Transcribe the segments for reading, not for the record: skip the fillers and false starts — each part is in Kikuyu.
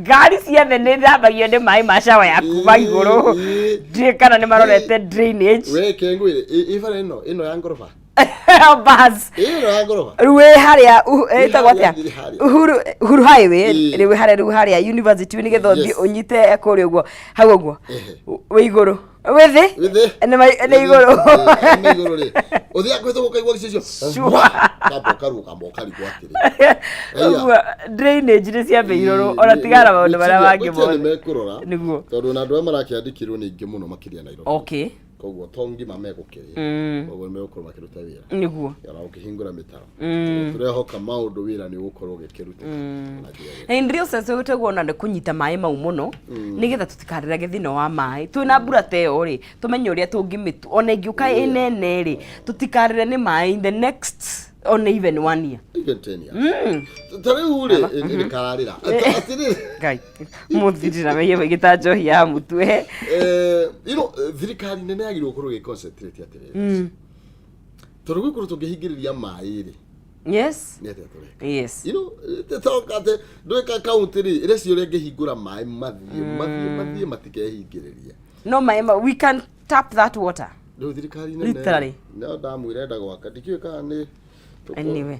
Ngari ciothe nĩ thambagio nĩ maĩ ma shawa ya kuma igũrũ. Ndiũĩ kana nĩ marorete drainage. We kengwire ibara ĩno ĩno ya ngoroba. Bas. Ĩno ya ngoroba. Rĩu wĩ harĩa ĩtagwo atĩa? Harĩa, harĩa. Uhuru Highway. Rĩu wĩ harĩa, rĩu harĩa university nĩgetha ũthiĩ ũnyite kũrĩa ũguo hau ũguo. Wĩ igũrũ, wĩ thĩ. Wĩ thĩ. Nĩ igũrũ. Nĩ igũrũ rĩ. Ũthiaga kũhĩtũka ũkaigua gĩcicio. Kamba ũkarũgama ũkarigwo atĩrĩ. Aya. Ũguo drainage nĩ ciambĩirwo ona tigana maũndũ marĩa mangĩ Gwĩciria nĩ mothe. mekũrora. Nĩguo. Tondũ ona andũ arĩa marakĩandĩkirwo nĩ aingĩ mũno makĩria Nairobi. Koguo to ngima megũkĩrĩa. Koguo nĩ megũkorwo makĩruta wĩra. Ona gũkĩhingũra mĩtaro. Tũrehoka maũndũ wĩra nĩ ũgũkorwo ũgĩkĩrutĩka na njĩra ĩrĩa. Na in real sense ũgĩtegwo ona nĩ kũnyita maĩ mau mũno nĩgetha tũtikarĩrage thĩna wa maĩ twĩna mbura ta ĩyo rĩ, tũmenye ũrĩa tũngĩmĩtu ona ĩngĩũka ĩnene rĩ, tũtikarĩre nĩ maĩ in the next ona even one year. Even 10 years. Ta rĩu rĩ nĩ kararĩra. Atĩrĩrĩ. Ngai mũthirira meiye maigĩta njohi ya mũtwe. Thirikari nene yagĩrĩirwo gũkorwo ĩgĩ concentrate atĩrĩrĩ. Tondũ gwĩ kũndũ tũngĩhingĩrĩria maĩ rĩ, nĩ atĩa tũreka? Toka atĩ ndwĩka kaunti rĩ, ĩreciria ũrĩa ĩngĩhingũra maĩ mathiĩ mathiĩ mathiĩ matikehingĩrĩrie. No maĩ we can tap that water. Rĩu thirikari nene Literally. no ndamwĩra enda gwaka ndikĩũĩ kana nĩ Anyway,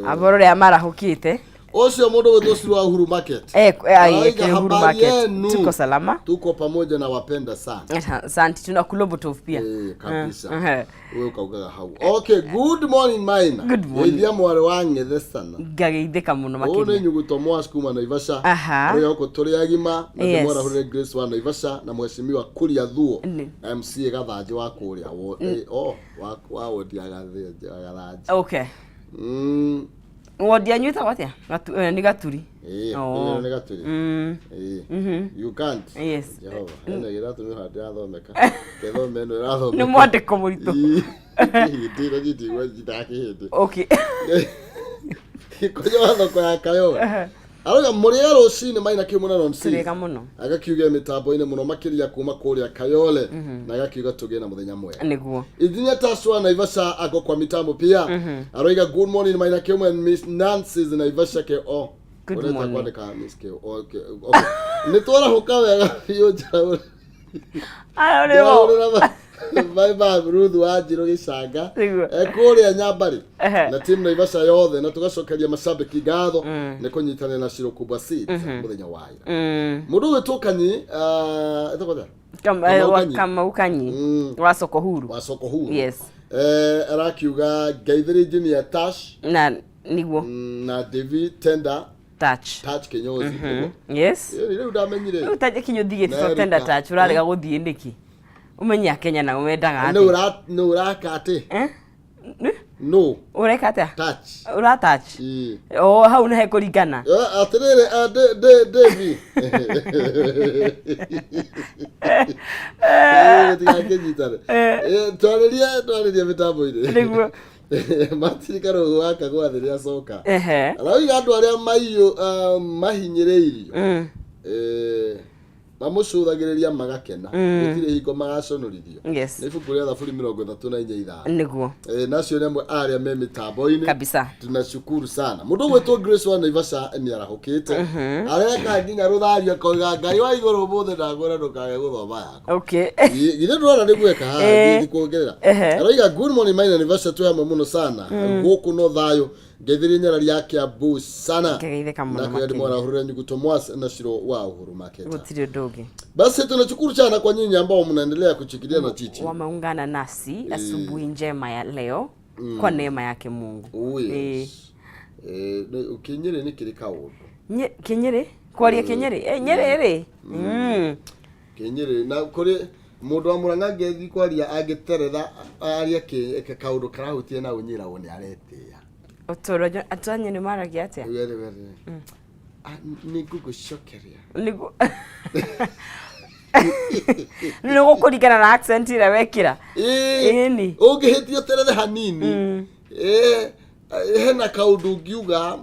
aboro rĩa marahũkĩte. Ũcio mũndũ gwĩtwo Suru wa Uhuru Market. Ai, Arauga, Uhuru "Habari Market. yenu." Tuko salama. Tuko pamoja na wapenda sana. Asante, tunakulobotov pia. Eh, kabisa. We ukaugaga hau. Okay, good morning, Maina. Good morning. Geithia mwarĩ wa ng'ethe sana. Ngageithĩka mũno Ũyũ nĩ makĩria. Nyuguto Mwas kuma Naivasha. Arĩa gũkũ tũrĩ agima na ndĩmwarahũrĩre Grace wa Naivasha na mheshimiwa Kuria Thuo MCA Gathanjĩ wa kũrĩa oh, wa wodi ya Gathanjĩ. Wodi yanyu ĩtagwo atĩa? Nĩ Gaturi. Ĩĩ, Oh. ĩyo nĩ Gaturi. Ĩĩ. You can't. Yes. Jehova, hena gĩratũmĩra handũ ĩrathomeka. Kĩthome ĩno ĩrathomeka. Nĩ mwandĩko mũritũ. Ĩĩ. Kĩhĩndĩ, na niĩ ndigua njitaga kĩhĩndĩ. Gĩkũyũ wa thoko ya Kayole. Arauga mũrĩega rũcinĩ Maina Kĩmũna na MC. Tũrĩega mũno. Agakiuga mĩtambo-inĩ mũno makĩria kuma kũrĩa Kayole na agakiuga tũgĩe na mũthenya mwega. Engineer Taswa Naivasha ako kwa mitambo pia. Aroiga good morning Maina Kĩmwe and Miss Nancy's Naivasha ke o. Good Ũreta morning. kwandĩka Miss K O. Okay. Okay. Nĩ twarahũka wega biũ njaraũrĩra. Aya, ũrĩmo. Njaraũrĩra bye bye Ruth wa Njirũ gĩcanga. Nĩguo. Kũrĩa Nyambarĩ. Na timu Naivasha yothe na tũgacokeria macambĩki ngatho nĩ kũnyitanĩra na Shiro Kubwa Seeds mũthenya wa ira. Mũndũ ũgwĩtwo Kanyi, etagwo atĩa? Kamau Kanyi. Kamau Kanyi. Wa soko huru. Wa soko huru. Yes. Arakiuga ngeithĩrĩ engineer Tash Na nĩguo. Na David Tender Touch. Touch kinyozi nĩguo. Yes. Rĩu ndamenyire. Rĩu taje kinyũthi gĩtĩtwo America. Tender Touch ũrarega gũthiĩ nĩkĩ? Ũmenye Akenya nao mendaga Nĩ atĩa? nĩ ũraka atĩ? Eh? No Ũreka atĩa? touch. Ũra touch? Ĩĩ. O hau nĩ hekũringana. Atĩrĩrĩ, David. Gũtigakĩnyitane. Twarĩrie mĩtambo-inĩ. Nĩguo. Matirika rũgũ wa kagwa rĩrĩa acoka. Arauga andũ arĩa maiyũ mahinyĩrĩirio mamũcũthagĩrĩria magakena, gũtirĩ hingo magaconorithio. Nĩ ibuku rĩa Thaburi 34:5. Nĩguo. Nacio nĩ amwe arĩa me mĩtambo-inĩ. Kabisa. Tunashukuru sana. Mũndũ ũgwĩtwo Grace wa Naivasha nĩ arahũkĩte. Areka nginya rũthario akoiga Ngai wa igũrũ ũmũthĩ ndagwĩra ndũkage gũthoma yakwa. Githĩ ndũrona nĩ gwĩka haha ndithi kuongerera. Aroiga good morning Maina Naivasha, twĩ hamwe mũno sana. Gũkũ no thayũ. Ngeithĩrie nyarari ya Kiambu sana. Ngegeithĩka mũno Na kwĩra makĩria. ndĩmwarahũrĩre Nyuguto Mwas na Shiro wa Uhuru Market. Gũtirĩ ũndũ ũngĩ. Basi tunashukuru sana kwa nyinyi ambao mnaendelea kuchikilia na chichi. Wameungana nasi asubuhi njema ya leo kwa neema yake Mungu. Oh yes. Kinyĩrĩ nĩ kĩrĩ kaũndũ. Kĩnyĩrĩ? Kwaria kĩnyĩrĩ? Nyĩrĩ rĩ? Kĩnyĩrĩ na kũrĩ mũndũ wa Murang'a angĩthiĩ kwaria angĩteretha arie kaũndũ karahutia na ũnyĩragwo nĩ aretĩĩa. Ũtũũro andũ a Nyĩrĩ maragia atĩa? Were were. Ah, nĩ ngũgũcokeria. Nĩguo. Nĩ gũkũringana na accent ĩrĩa wekĩra. Ĩni. Ũngĩhĩtia ũterethe hanini. Hena kaũndũ ũngiuga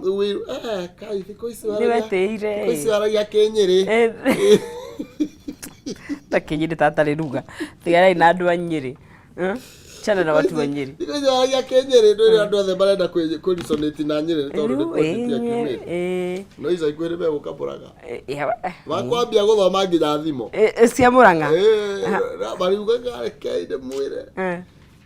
kai thikũ ici Nĩ wetĩire. Thikũ ici waragia kĩnyĩrĩ. Ta kĩnyĩrĩ tatarĩ ruga. Tiganai na andũ a Nyĩrĩ. Chana na watu wa Nyeri. Thikũ ici waragia kĩnyĩrĩ ndũrĩ andũ othe marenda kũresonate na Nyĩrĩ nĩ tondũ nĩ Rĩu, kuo ĩ, kiumĩte. ĩ, No ica ikuhĩ nĩ megũka Mũrang'a. ĩ, Makwambia gũthoma nginya thimo. ĩ, ĩ, cia Mũrang'a. Eh, mariugaga rekei ndĩmwĩre.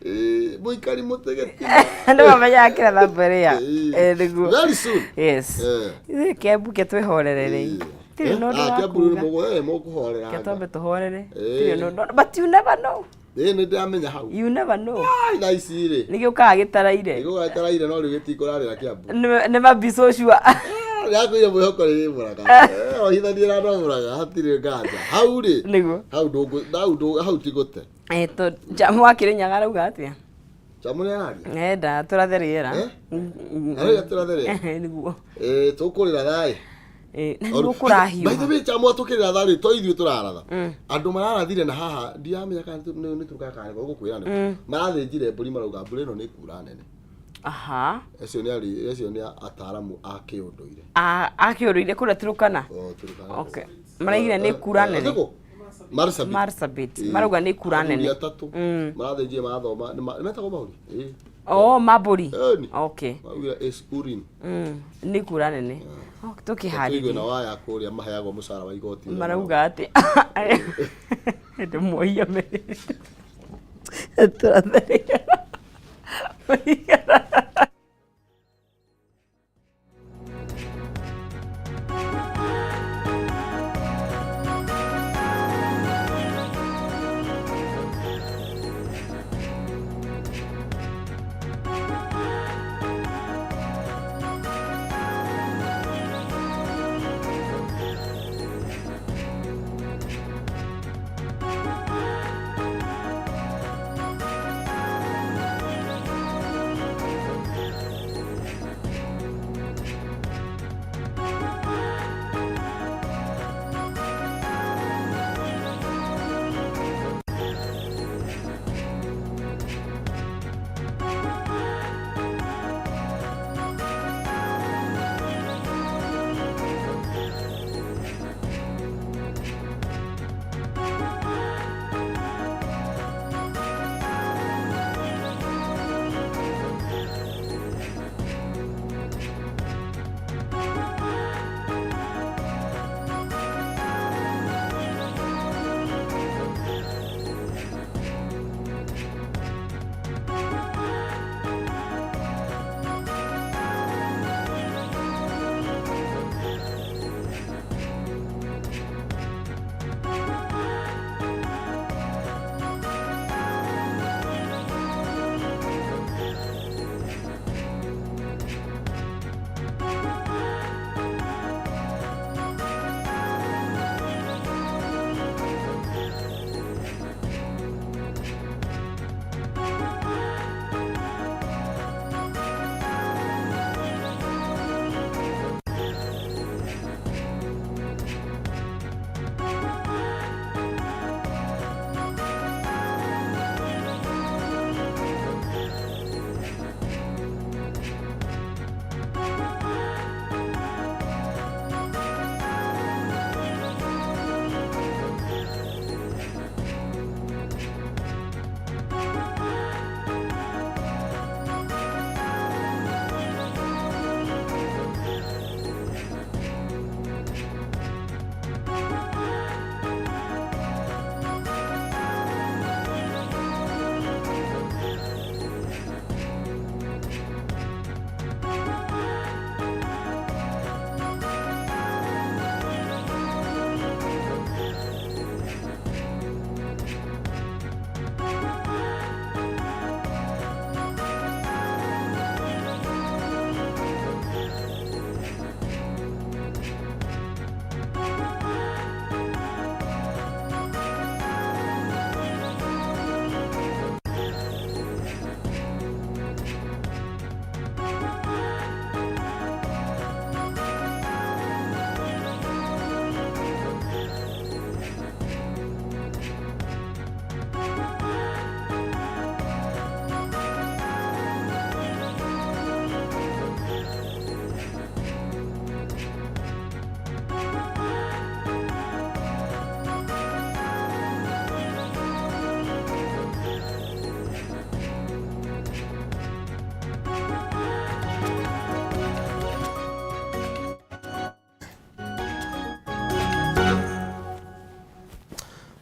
Eh, mũikari mũtĩgĩti. Andũ mamenyaga kĩrĩa thambaria. Nĩguo. Very soon. Yes. Eh. Ithuĩ Kĩambu ke twĩhorere rĩ. Tirĩ na ũndũ Ah, wa Kĩambu rĩu kuga. mũkũhorera. Ke twambe tũhorere. Eh. Tirĩ na ũndũ. But you never know. Ĩĩ nĩ ndĩramenya hau. You never know. Ai, thaa ici rĩ. Nĩgĩũkaga gĩtaraire. Gĩgũgataraire no rĩu gĩtikũrarĩra Kĩambu. Never be so sure. Ndakwĩra mwĩhoko rĩ Mũrang'a. Eh, ohithanie na andũ a Mũrang'a hatirĩ nganja. Hau rĩ. Nĩguo. Hau ndũngũ hau ndũ hau ti gũte. Eh, to jamu wa Kĩrĩnyaga arauga atĩa? Jamu nĩ araria. Enda tũrathe rĩera. Eh? Arauga tũrathe rĩera? Nĩguo. Eh, tũkũrĩra thaĩ. Eh, na nĩguo kũrahiũha. By the way, jamu atũkĩrĩra thaĩ to ithuĩ tũraratha. Andũ mararathire na haha ndiramenya kana nĩ tũrũkaga kana nĩ gũkwĩra nĩ. Marathĩnjire mbũri marauga mbura ĩno nĩ kura nene. Aha. Acio nĩ ari acio nĩ ataaramu a kĩũndũire. A kĩũndũire kũrĩa Turkana. O Turkana. Okay. Maraigire nĩ kura nene. Marsabit. Marsabit. Marauga nĩ kura nene. Athuri atatũ. Marathĩnjire marathoma nĩ metagwo mahũri. Ĩĩ. Oh, mambũri. Ĩni. Okay. Maraugire is urine. Nĩ kura nene. Oh, Tũigue tũkĩharĩrie. na waya kũrĩa maheagwo mũcara wa igoti. Marauga atĩ ndĩmuohia merĩ. Tũrathe rĩera.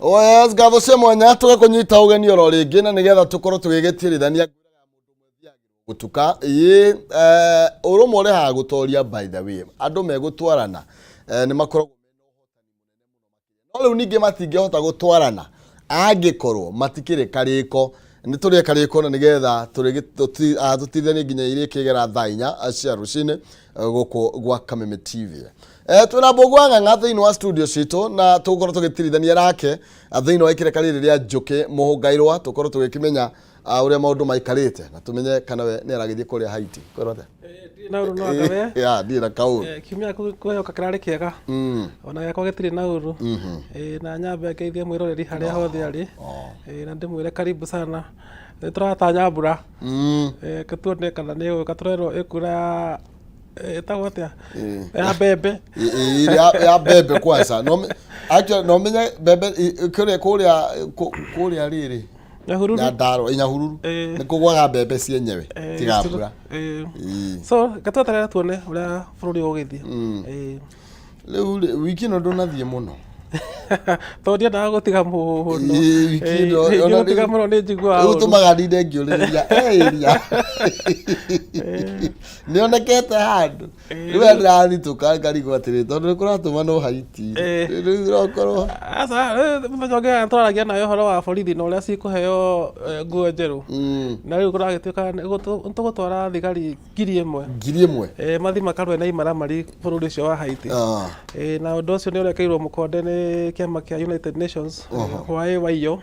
Oh, yes, ngatho cia mwanya tũgakũnyita ũgeni oro rĩngĩ na nĩgetha tũkorwo tũgĩgĩtirithania gũtuka ĩ ũrũmwe ũrehaga gũtoria. By the way, andũ megũtwarana nĩ makoragwo no rĩu ningĩ matingĩhota gũtwarana angĩkorwo matikĩrĩ karĩko. Nĩ tũrĩe karĩko na nĩgetha tũtithanie nginya irĩkĩgera thaa 4 cia rũcinĩ gũkũ gwa Kameme TV. Twĩna Mbũgua Ng'ang'a thĩinĩ wa studio citũ na tũgũkorwo tũgĩtirithania nake thĩinĩ wa ikĩreka rĩrĩ rĩa Njũkĩ Mũhũngairwa, tũkorwo tũgĩkĩmenya ũrĩa maũndũ maikarĩte na tũmenye kana we nĩ aragĩthiĩ kũrĩa Haiti. Kwĩrwo atĩa? Ndirĩ na ũru no angawe. Ya ndirĩ na kaũru. Kiumia kwĩhoka kĩrarĩ kĩega, ona gĩakwa gĩtirĩ na ũru. Na nyambe ngeithie mwĩroreri harĩa hothe arĩ. Na ndĩmwĩre karibu sana. Nĩ tũratanya mbura. Reke tuone kana nĩ ĩgũka. Tũrerwo ĩkura ya ĩtagwo atĩa, ya mbembe. Ya mbembe kwanza no actually no menye mbembe kũrĩa rĩrĩ Nyahururu. Nyandarua, Nyahururu. Nĩ kũgwaga mbembe cienyewe tiga mbura. So reke tweterere tuone ũrĩa bũrũri ũgũgĩthiĩ. Rĩu rĩ, wiki ĩno ndũnathiĩ mũno. Tondũ ndiendaga gũtiga mũno. Ĩĩ, wiki ĩno ona gũtiga mũno nĩ njiguaga rĩu ũru. Tũmaga ndinde ngĩũrĩrĩria area nĩonekete handũ. Rĩu ndĩrathitũka ngarigwo atĩrĩ, tondũ nĩ kũratũmanwo Haiti rĩu ĩrokorwo Aca, rĩu mũthenya ũngĩ tũraragia nawe ũhoro wa borithi na ũrĩa cikũheo nguo njerũ. Na rĩu kũragĩtuĩka nĩ tũgũtwara thigari 1,000. 1,000. Mathiĩ makarũe na imaramari bũrũri ũcio wa Haiti. Na ũndũ ũcio nĩ ũrekeirwo mũkonde nĩ kĩama kĩa United Nations, hwaĩ wa iyo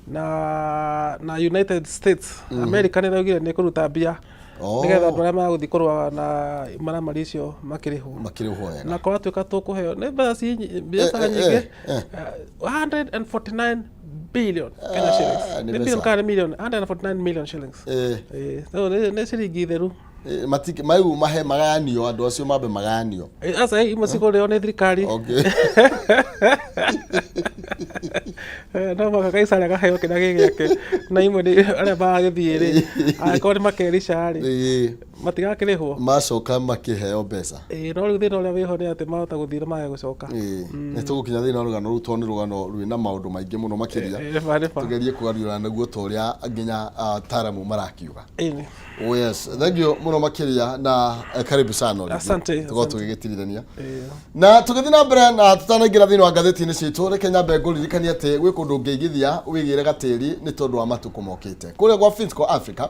na United States. America nĩ ĩraugire nĩ ĩkũruta mbia nĩgetha andũ arĩa magũthiĩ kũrũa na imaramari icio makĩrĩhwo. Makĩrĩhwo wega. Na kwatuĩka tũkũheo nĩ mbeca mbeca nyingĩ, 149 billion Kenya shillings. Nĩ Nĩ billion mbeca. kana nĩ million? 149 million shillings. So nĩ ciringi theru. Mau mahe magayanio andũ acio mambe magayanio. Aca, imwe cikũrĩo nĩ thirikari. No mũhaka Kaisari akaheo kĩrĩa gĩ gĩake, na imwe nĩ arĩa magĩthiĩ rĩ, angĩkorwo nĩ makerica rĩ, matigakĩrĩhwo. Macoka makĩheo mbeca. No rĩu thĩna ũrĩa wĩho nĩ atĩ mahota gũthiĩ na mage gũcoka. Nĩ tũgũkinya thĩinĩ wa rũgano rũu tondũ nĩ rũgano rwĩna maũndũ maingĩ mũno makĩria. Nĩma nĩma. Tũgerie kũgariũra naguo ta ũrĩa nginya ataaramu marakiuga. Ĩni. Oh yes, thank you mũno makĩria na karibu sana rĩngĩ. Asante, Tũkorwo asante. tũgĩgĩtirithania na tũgĩthiĩ na mbere na tũtanaingĩra thĩinĩ wa ngathĩti-inĩ citũ, reke nyambe ngũririkanie atĩ gwĩ kũndũ ũngĩigithia wĩgĩre gatĩri nĩ tondũ wa matukũ mokĩte kũrĩa gwa Finsco Africa.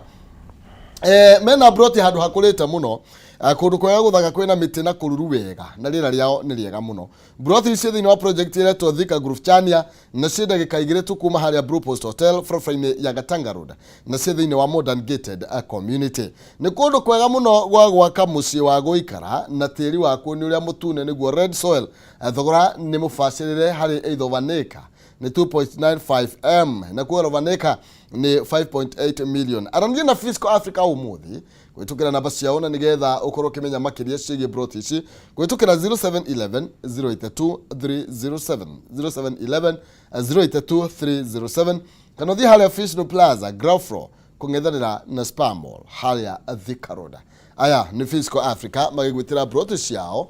Mena broti handũ hakũrĩte mũno, kũndũ kwega gũthaka kwĩna mĩtĩ na kũruru wega na rĩera rĩao nĩ rĩega mũno. Broti ici thĩinĩ wa project ĩretwo Thika Groove Chania na ciĩ ndagĩka 2 tu kuma harĩa Blue Post Hotel barabara-inĩ ya Gatanga Road na ciĩ thĩinĩ wa modern gated community. Nĩ kũndũ kwega mũno gwa gwaka mũciĩ wa gũikara na tĩri wakuo nĩ ũrĩa mũtune, nĩguo red soil. Thogora nĩ mũbacĩrĩre harĩ eighth of an acre nĩ 2.95 m na kuo of an acre nĩ 5.8 million. Aranĩria na Fisco Africa ũmũthĩ kũhĩtũkĩra namba ciao na nĩgetha ũkorwo ũkĩmenya makĩria ciĩgiĩ broti ici kũhĩtũkĩra 0711 082 307, 0711 082 307, kana ũthiĩ harĩa Fisno Plaza, ground floor, kũng'ethanĩra na Spar Mall harĩa Thika Road. Aya nĩ Fisco Africa magĩgwĩtĩra broti ciao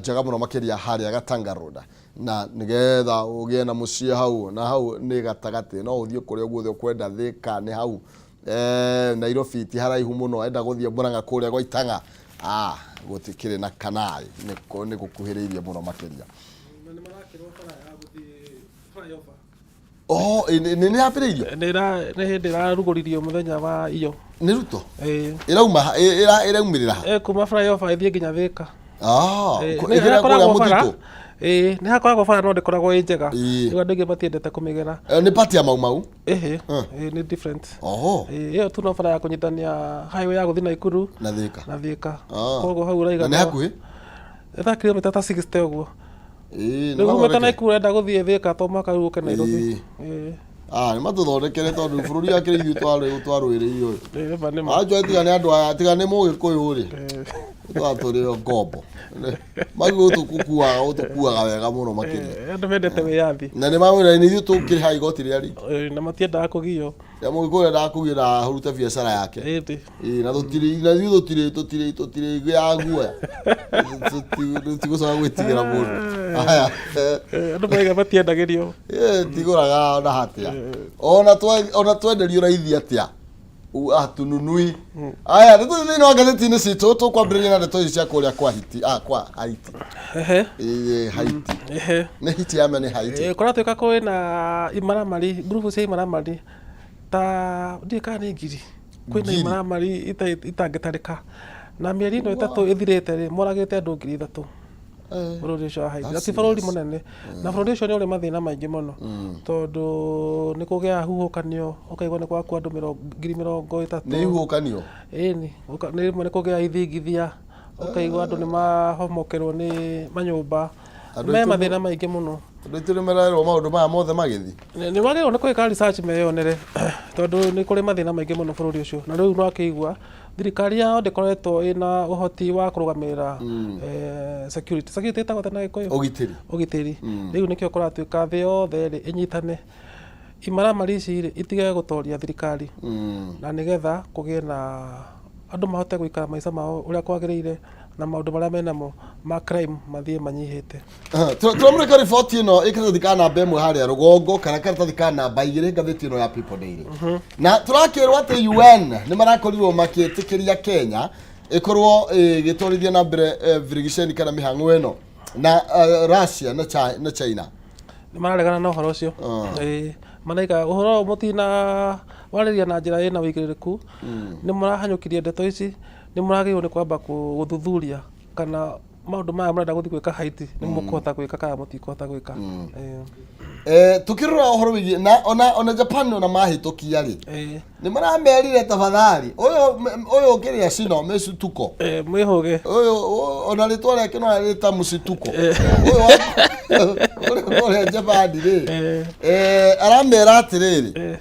njega mũno makĩria harĩa Gatanga Road na nĩgetha ũgĩe na mũciĩ hau, na hau nĩ gatagatĩ, no ũthiĩ kũrĩa guothe ũkwenda. Thika nĩ hau, Nairobi ti haraihu mũno, enda gũthiĩ Murang'a kũrĩa gwa Itang'a, gũtikĩrĩ na kanai, nĩ gũkuhĩrĩirie mũno makĩria. Na nĩ marakĩrwo bara ya gũthiĩ flyover. Oh, nĩ yambĩrĩirio? Nĩ hĩndĩ ĩrarugũririo mũthenya wa iyo. Nĩ Ruto? Ĩĩ. Ĩrauma ĩraumĩrĩra ha? Kuma flyover ĩthiĩ nginya Thika. Ĩgĩra kũrĩa hakoragwo bara. mũtitũ. Ĩĩ, nĩ hakoragwo bara no ndĩkoragwo ĩ njega. Rĩu andũ aingĩ matiendete kũmĩgera. Nĩ pati ya Mau Mau. Ĩhĩ, ĩĩ, nĩ different. Ĩĩ, ĩyo tu no bara ya kũnyitania highway ya gũthiĩ Naikuru na Thika. Na Thika. Koguo hau ũraiga Na nĩ hakuhĩ? Ĩta kilomita ta 60 ũguo. Ĩĩ, nĩ Rĩu umĩte mathondeke. Naikuru ũrenda gũthiĩ Thika to mũhaka rĩu ũke Nairobi. Ĩĩ. Nĩ matũthondekere tondũ bũrũri wakĩrĩ ithuĩ twarũĩrĩire ũyũ. Ĩĩ, nĩma nĩma. Anjwa tiga nĩ andũ aya, tiga nĩ mũgĩkũyũ rĩ. Twatũrĩo ngombo. Maguo tũkuaga ũtũkuaga wega mũno makĩria. Eh, andũ mendete wĩyathi. Na nĩ mamwĩra nĩ ithuĩ tũkĩrĩha igoti rĩa rĩngĩ. Eh, na matiendaga kũgio. Ya mũgĩkũyũ endaga kũgĩra ahurute biacara yake. Ĩndĩ. Ĩĩ, na tũtirĩ na ithuĩ tũtirĩ tũtirĩ tũtirĩ ya guoya. Tũtigũcoka gwĩtigĩra mũndũ. Aya. Eh, andũ maiga matiendagĩrio. Eh, tigũraga ona hatia. Ona twe ona twenderio raithi atĩa. Hatununui. Aya, nĩ tũthiĩ thĩinĩ wa ngathĩti-inĩ citũ tũkwambĩrĩria na ndeto ici cia kũrĩa kwa Hiti, ah, kwa Haiti. Ehe. Ĩĩ, Haiti. Ehe. Nĩ Hiti ama nĩ Haiti? Eh, kũratuĩka kwĩna imaramari, ngurubu cia imaramari ta ndiũĩ kana nĩ ngiri. Kwĩna Ngiri. imaramari itangĩtarĩka. Na mĩeri ĩno ĩtatũ ĩthirĩte rĩ, moragĩte andũ 3,000. Eh. Bũrũri ũcio wa Haiti. Na That's ti bũrũri serious. mũnene. Na bũrũri ũcio nĩ ũrĩ mathĩna maingĩ mũno. Tondũ nĩ kũgĩaga huhũkanio, ũkaigua nĩ gwakua andũ 30,000. Nĩ ihuhũkanio? Ĩni, nĩ rĩmwe nĩ kũgĩaga ithingithia, ũkaigua andũ nĩ mahomokerwo nĩ manyũmba. Andũ Me aitũ mathĩna maingĩ mũno. Andũ aitũ nĩ marerwo maũndũ maya mothe magĩthiĩ. Nĩ wagĩrĩirwo nĩ gwĩka research meyonere tondũ nĩ kũrĩ mathĩna maingĩ mũno bũrũri ũcio. Na rĩu nĩwakĩigua thirikari yao ndĩkoretwo ĩna ũhoti wa kũrũgamĩrĩra security. Security ĩtagwo atĩa na Gĩkũyũ? Ũgitĩri. Ũgitĩri. Rĩu nĩkĩo kũratuĩka thĩ yothe rĩ ĩnyitane imaramari ici rĩ itige gũtoria thirikari na nĩgetha kũgĩe na andũ mahote gũikara maica mao ũrĩa kwagĩrĩire na maũndũ marĩa menamo ma crime mathiĩ manyihĩte. Tũramũrĩka riboti ĩno ĩ karatathi ka namba 1 harĩa rũgongo kana karatathi ka namba 2 ngathĩti ĩno ya People Daily. Na tũrakĩrwo atĩ UN nĩ marakorirwo makĩtĩkĩria Kenya ĩkorwo ĩgĩtwarithia na mbere virigiceni kana mĩhang'o ĩno na Russia na na China. Nĩ mararegana na ũhoro ũcio. Ĩĩ, maraiga ũhoro ũyũ mũtina warĩria na njĩra ĩna ũigĩrĩrĩku, nĩ mũrahanyũkirie ndeto ici, nĩ mũragĩrĩirwo nĩ kwamba gũthuthuria kana maũndũ maya mũrenda gũthiĩ gwĩka Haiti nĩ mũkũhota gwĩka kana mũtikũhota gwĩka. Tukĩrora ũhoro wĩgiĩ na ona Japan ona mahĩtũkia rĩ, nĩ maramerire tafadhali ũyũ ũkĩrĩa cino mĩcutuko. Mwĩhũge. Ũyũ ona rĩtwa rĩake no arĩta mũcituko. Ũyũ ũrĩa Japan rĩ, aramera atĩrĩrĩ,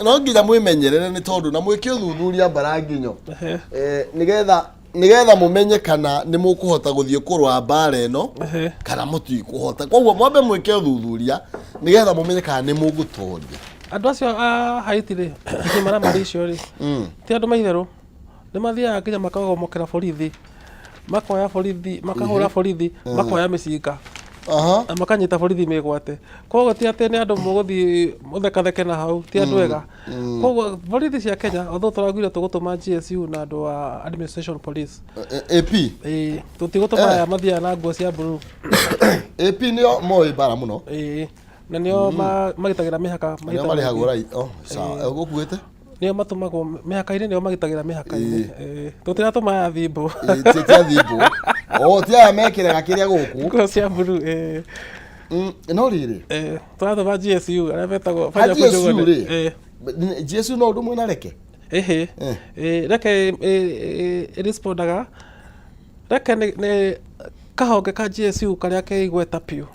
no nginya mwĩmenyerere nĩ tondũ na mwĩke ũthuthuria mbaranginyo. Nĩgetha mũmenye kana nĩ mũkũhota gũthiĩ kũrũa mbara ĩno kana mũtikũhota. Koguo mwambe mwĩke ũthuthuria nĩgetha mũmenye kana nĩ mũgũtoria. Andũ acio a Haiti rĩ, nĩ maramari icio rĩ, ti andũ maitherũ. Nĩ mathiaga nginya makagomokera borithi, makoya borithi, makahũra borithi, makoya mĩcinga. Na makanyita borithi mĩgwate. Koguo ti atĩ nĩ andũ mũgũthiĩ mũthekatheke na hau, ti andũ ega. Koguo borithi cia Kenya, although tũraugire tũgũtũma GSU na andũ a administration police. AP? Ĩĩ, tũtigũtũma aya mathiaga na nguo cia blue. AP nĩo moĩ mbara mũno. Ĩĩ, na nĩo magitagĩra mĩhaka maita Nĩo marĩhagwo oh, sawa. Ũgũkuĩte? Nĩo matũmagwo mĩhaka-inĩ, nĩo magitagĩra mĩhaka-inĩ. Tũtiratũma aya thimbo. Ĩĩ, ti a thimbo. Oh, ti aya mekĩraga kĩrĩa gũkũ. Nguo cia blue, ĩĩ. No rĩrĩ. Tũratũma GSU, arĩa metagwo Ha Fanya GSU Kunjugune. rĩ? GSU no ũndũ ũmwe na Reke? Ĩhĩ. Reke ĩrespondaga. Reke nĩ kahonge ka GSU karĩa ke igweta biũ.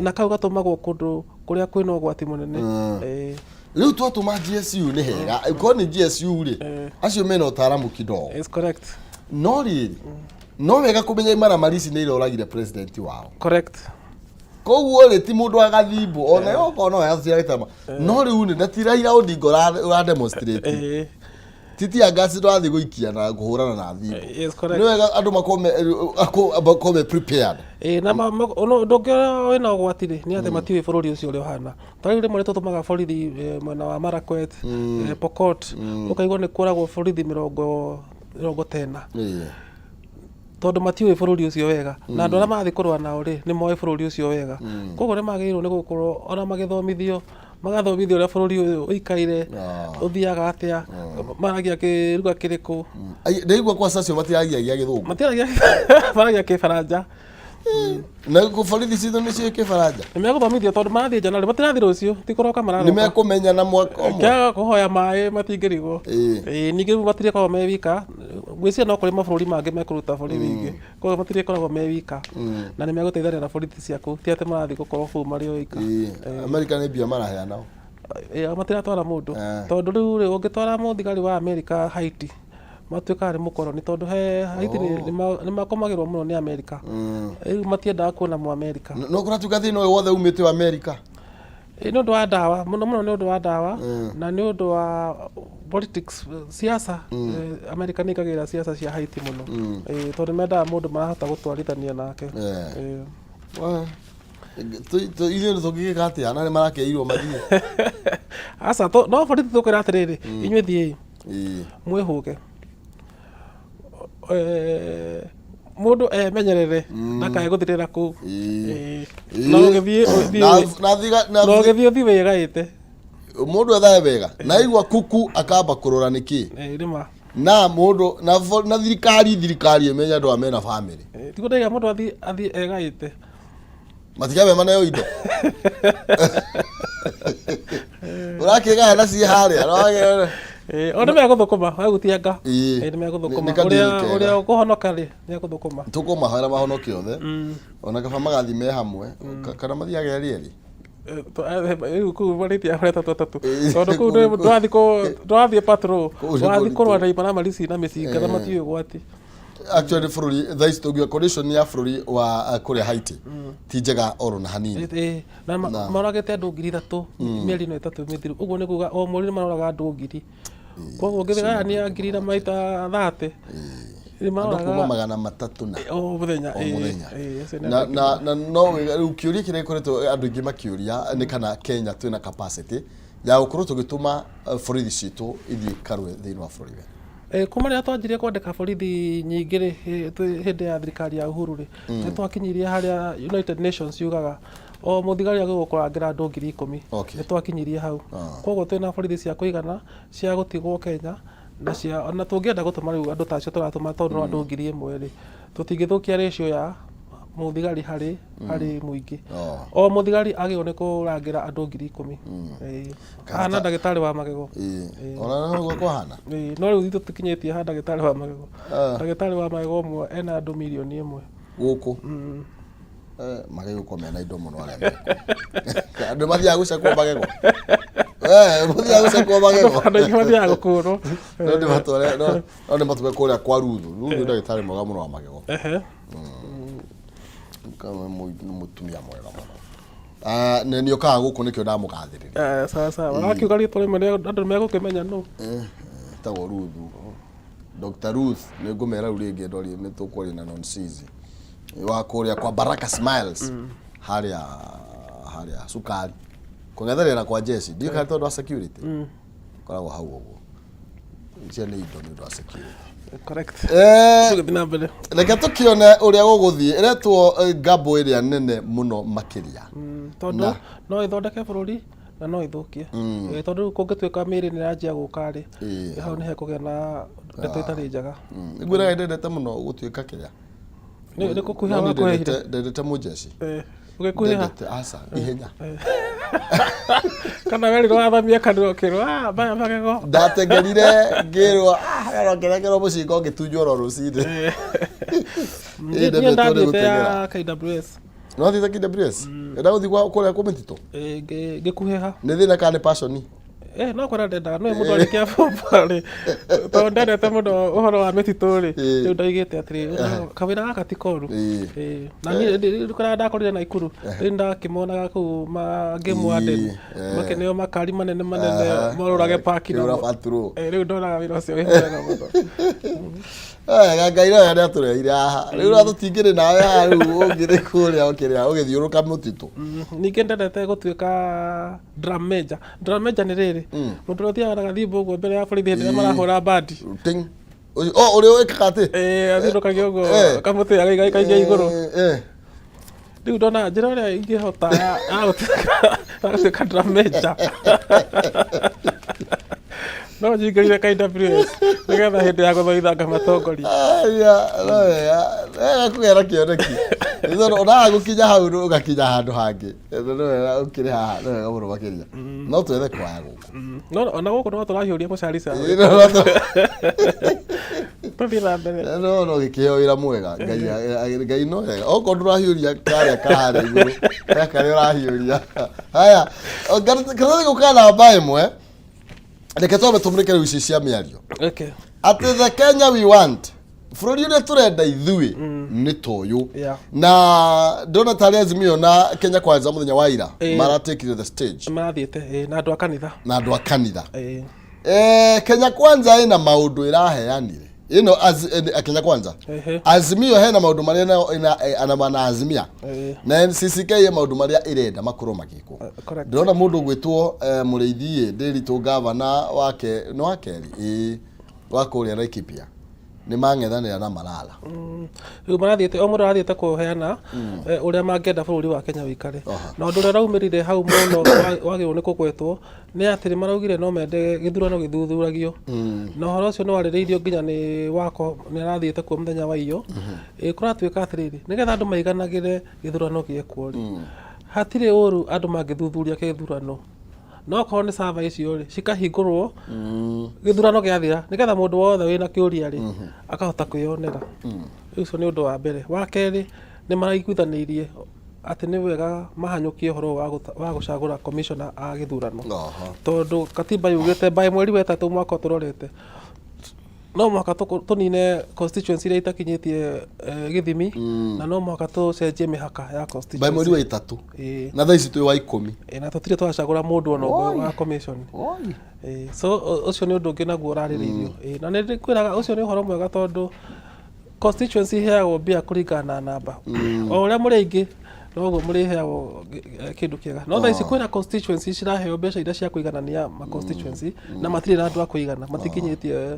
Na kau gatũmagwo kũndũ kũrĩa kwĩna ũgwati mũnene. Rĩu twatũma GSU nĩ hega. Korwo nĩ GSU rĩ, acio mena ũtaaramu kidogo. It's correct. No rĩrĩ, no wega kũmenya imaramari ici nĩ iroragire president wao. Correct. Koguo rĩ, ti mũndũ agathimbo, ona yo okorwo no yacira gĩtama. No rĩu nĩ, na ti Raila Odinga ũra demonstrate. Ti tear gas ndũrathiĩ gũikia na kũhũrana na thimbo. Yes, correct. Nĩ wega andũ makorwo me prepared. Na ũndũ ũngĩ wĩna ũgwati rĩ, nĩ atĩ matiũĩ bũrũri ũcio ũrĩa ũhana. Ta rĩu rĩmwe nĩ tũtũmaga borithi mwena wa Marakwet, Pokot, ũkaigua nĩ kũragwo borithi 90. Tondũ matiũĩ bũrũri ũcio wega. Na andũ arĩa marathiĩ kũrũa nao rĩ, nĩ moĩ bũrũri ũcio wega. Koguo nĩ magĩrĩirwo nĩ gũkorwo ona magĩthomithio, magathomithio ũrĩa bũrũri ũyũ ũikaire, ũthiaga atĩa, maragia kĩruga kĩrĩkũ. Ai, ndaigua kwa acio matiragiagia gĩthũngũ. Matiragia, maragia kĩbaranja. Na borithi citũ nĩ ciĩ kĩbaranja. Nĩ megũthomithio tondũ marathiĩ nja narĩ, matirathiĩ rũciũ, ti kũroka mararoka. Nĩ mekũmenya na mwaka ũmwe. Kĩaga kũhoya maĩ matingĩrigwo. Ningĩ rĩu matirĩkoragwo me wika, ngwĩciria no kũrĩ mabũrũri mangĩ mekũruta borithi ingĩ. Koguo matirĩkoragwo me wika. Na nĩ megũteithania na borithi cia kũu, ti atĩ marathiĩ gũkorwo kũu marĩ o wika. Amerika nĩ mbia maraheana o. Matiratwara mũndũ. Tondũ rĩu rĩ, ũngĩtwara mũthigari wa Amerika Haiti, Matuĩkaga nĩ mũkoroni tondũ he Haiti nĩ makomagĩrwo mũno nĩ Amerika. Rĩu matiendaga kuona Mũamerika. No kũratuĩka thĩna ũyũ wothe umĩte o Amerika? Ĩ, nĩ ũndũ wa ndawa mũno mũno, nĩ ũndũ wa ndawa na nĩ ũndũ wa politics, siasa. Amerika nĩ ĩkagĩra siasa cia Haiti mũno. Tondũ mendaga mũndũ marahota gũtwarithania nake. Ithuĩ tũngĩgĩka atĩa na nĩ marakĩirwo mathiĩ? Aca, no borithi tũkwĩra atĩrĩrĩ, inyuĩ thiĩi mwĩhũge. Mũndũ emenyerere ndakae gũthirĩra kũu. No ũgĩthiĩ no ũgĩthiĩ ũthiĩ wĩgaĩte. Mũndũ ethae wega na aigua kuku akamba kũrora nĩkĩ. Nĩma. Na mũndũ na thirikari ĩmenye andũ aya mena bamĩrĩ. Tiguo ndaiga mũndũ athiĩ egaĩte. Matigabe maneo indo ũrakĩgaya na ciĩ harĩa. O nĩ megũthũkũma wagutianga. Nĩ megũthũkũma. Nĩ kadiri ũrĩa kega. Ũrĩa ũkũhonoka rĩ, nĩ egũthũkũma. Tũkũmahoera mahonoke othe, ona kaba magathiĩ me hamwe kana mathiage erĩ erĩ. Rĩu kũu marĩti ya atatũ atatũ, tondũ kũu ndũrathiĩ patrol. Kũu nĩ ũrathiĩ kũritũ. Kũrũa na imaramari na mĩcinga na matiũĩ ũgwati. Actually bũrũri thaa ici tũngiuga condition ya bũrũri wa kũrĩa Haiti ti njega oro na hanini. Na maragĩte andũ 3000 mĩeri ĩno 3 mĩthiru. Ũguo nĩ kuga o mweri nĩ maroraga andũ 1000. Koguo ũngĩgayania ngiri na maita 30 nĩ andũ kuma maroraga 300 na o mũthenya. O mũthenya. Acio nĩ na andũ na no rĩu kĩũria kĩrĩa gĩkoretwo andũ aingĩ makĩũria nĩ kana Kenya twĩna capacity ya gũkorwo tũgĩtũma borithi citũ ithiĩ karũe thĩinĩ wa bũrũri wetu. Kuma rĩrĩa twanjirie kwandĩka borithi nyingĩ rĩ, twĩ hĩndĩ ya thirikari ya Uhuru rĩ, nĩ twakinyirie harĩa United Nations yugaga o mũthigari agĩrĩirwo kũrangĩra andũ 10,000. Nĩ twakinyirie hau. Koguo twĩna borithi cia kũigana cia gũtigwo Kenya na cia ona tũngĩenda gũtũma rĩu andũ ta acio tũratũma, tondũ no andũ 1000 rĩ, tũtingĩthũkia ratio ya mũthigari harĩ mũingĩ. O mũthigari agĩrĩirwo nĩ kũrangĩra andũ 10,000. Hana ndagĩtarĩ wa magego. Ona no guo kwahana. No rĩu ithuĩ tũkinyĩtie ha ndagĩtarĩ wa magego. Ndagĩtarĩ wa magego ũmwe ena andũ mirioni 1. Gũkũ magego ko mena indo mũno arĩa mekuo. Andũ mathiaga gũcekwo magego. Mathiaga gũcekwo magego. Andũ aingĩ mathiaga gũkũrwo. No ndĩmatware no ndĩmatware kũrĩa kwa Ruthu. Ruthu nĩ ndagĩtarĩ mwega mũno wa magego. Kama nĩ mũtumia mwega mũno. Ah, nĩ ũkaga gũkũ nĩkĩo ndamũgathĩrĩria. Sawa sawa, wakiuga rĩtwa rĩmwe andũ nĩ megũkĩmenya nũ. Etagwo Ruthu. Dr. Ruth nĩ ngũmera rĩu rĩngĩ ndori nĩ tũkwaria na Nonsizi wa kũrĩa kwa Baraka Smiles harĩa cukari kũng'ethanĩra kwa jeshi ndiũ kana tondũ wa security koragwo hau ũguo icio nĩ indo nĩ ũndũ wa security. Correct. Tũgĩthiĩ na mbere. Reke tũkĩone ũrĩa gũgũthiĩ ĩretwo ngambũ ĩrĩa nene mũno makĩria. Tondũ no ĩthondeke bũrũri na no ĩthũkie. Tondũ rĩu kũngĩtuĩka mĩĩrĩ nĩ yanjia gũka rĩ, hau nĩ hekũgĩa na ndeto itarĩ njega. Ngwĩraga ndendete mũno gũtuĩka kĩrĩa Nĩ gũkuhĩha No niĩ wakuhĩhire. ndendete mũjeshi. Ũgĩkuhĩha. Ndendete aca ihenya. Kana werirwo wathamie kanua ũkĩrwo, "Ah, maya magego." Ndatengerire ngĩrwo ngĩrengerwo mũcinga ũngĩtunjwo oro rũcinĩ. Niĩ Ĩĩ, ndathiĩte gũteng'era. ya KWS. No thiĩte KWS enda gũthiĩ kũrĩa kwa mĩtitũ. Ngĩkuhĩha. Nĩ thĩna kana nĩ passion? No kwenda ndendaga no mũndũ arĩkia form four rĩ, tondũ ndendete mũno ũhoro wa mĩtitũ rĩ, rĩu ndaigĩte atĩrĩ kawĩra gaka ti koru. Na niĩ kũrĩa ndakorire Naikuru rĩu ndakĩmonaga kũu Game Warden makĩneo makari manene manene morũrage park Kĩũra namo. patrol. Rĩu ndonaga wĩra ũcio wĩ mwega mũno. Wega Ngai no nĩ atũreheire haha rĩu no tũtingĩrĩ nawe haha rĩu ũngĩrĩ kũrĩa ũkĩrĩa ũgĩthiũrũka mũtitũ. Ningĩ ndendete gũtuĩka drum major. Drum major nĩ rĩrĩ mũndũ ũrĩa ũthiaga na gathimbo ũguo mbere ya borithi hĩndĩ ĩrĩa marahũra bandi. Ting. O ũrĩa wĩkaga atĩ Athiũrũrũkagia ũguo kamũtĩ agaigaikagia igũrũ. Rĩu ndona njĩra ĩrĩa ingĩhota ya gũtuĩka drum major no nyingĩrire KWS nĩgetha hĩndĩ ya gũthoitha ngamatongoria. Aya, no wega wega kũgĩa na kĩoneki. Nĩ tondũ onaga gũkinya hau ũgakinya handũ hangĩ. Nĩ wega ũkĩrĩ haha, nĩ wega mũno makĩria. No twethe kwaya gũkũ. No ona gũkũ no tũrahiũria mũcarica. Tũthiĩ na mbere. No gĩkĩheo wĩra mwega. Ngai no wega. Okorwo ndũrahiũria karĩa kaharĩa igũrũ, he karĩa ũrahiũria. Haya, karatathi gũka namba 1. Reke twambe tũmũrĩke rĩu ici cia mĩario. Okay. Atĩ the Kenya we want, bũrũri ũrĩa tũrenda ithuĩ nĩ ta ũyũ. Na ndĩrona tarĩ Azimio na Kenya Kwanza mũthenya wa ira maratekire the stage. Marathiĩte na andũ a kanitha. Na andũ a kanitha. Kenya Kwanza ĩna maũndũ ĩraheanire ĩno Kenya Kwanza. Azimio hena maũndũ marĩa nayo ĩna na Azimia na NCCK ye maũndũ marĩa ĩrenda makorwo magĩkwo. Ndĩrona mũndũ ũgwĩtwo Mũrĩithi Ndĩritũ, gavana wake nĩ wa kerĩ ĩĩ wa kũrĩa Laikipia, nĩ mang'ethanĩra na Malala. Rĩu marathiĩte, o mũndũ arathiĩte kũheana ũrĩa mangĩenda bũrũri wa Kenya ũikare. Na ũndũ ũrĩa ũraumĩrire hau mũno wagĩrĩirwo nĩ kũgwetwo nĩ atĩ nĩ maraugire no mende gĩthurano gĩthuthuragio. Na ũhoro ũcio nĩ warĩrĩirio nginya nĩ wako nĩ arathiĩte kuo mũthenya wa iyo. Kũratuĩka atĩrĩrĩ, nĩgetha andũ maiganagĩre gĩthurano gĩekwo rĩ, hatirĩ ũru andũ mangĩthuthuria gĩthurano. No okorwo nĩ server icio rĩ, cikahingũrwo gĩthurano gĩathira, nĩgetha mũndũ wothe wĩna kĩũria rĩ, akahota kwĩyonera. Ũcio nĩ ũndũ wa mbere. Wa kerĩ, nĩ maraiguithanĩirie atĩ nĩ wega mahanyũkie ũhoro ũyũ wa gũcagũra commissioner a gĩthurano. Tondũ katiba yugĩte by mweri wa ĩtatũ mwaka ũyũ tũrorete, no mũhaka tũnine constituency iria itakinyĩtie gĩthimi, na no mũhaka tũcenjie mĩhaka ya constituency. By mweri wa ĩtatũ. Na thaa ici twĩ wa 10. Na tũtirĩ twacagũra mũndũ ona ũmwe wa commission. So ũcio nĩ ũndũ ũngĩ naguo ũrarĩrĩirio. Na nĩ ndĩkwĩraga ũcio nĩ ũhoro mwega tondũ constituency iheagwo mbia kũringana na namba. O ũrĩa mũrĩ aingĩ noguo mũrĩheagwo kĩndũ kĩega. No thaa ici kwĩna constituency ciraheo mbeca iria cia kũiganania ma constituency na matirĩ na andũ a kũigana, matikinyĩtie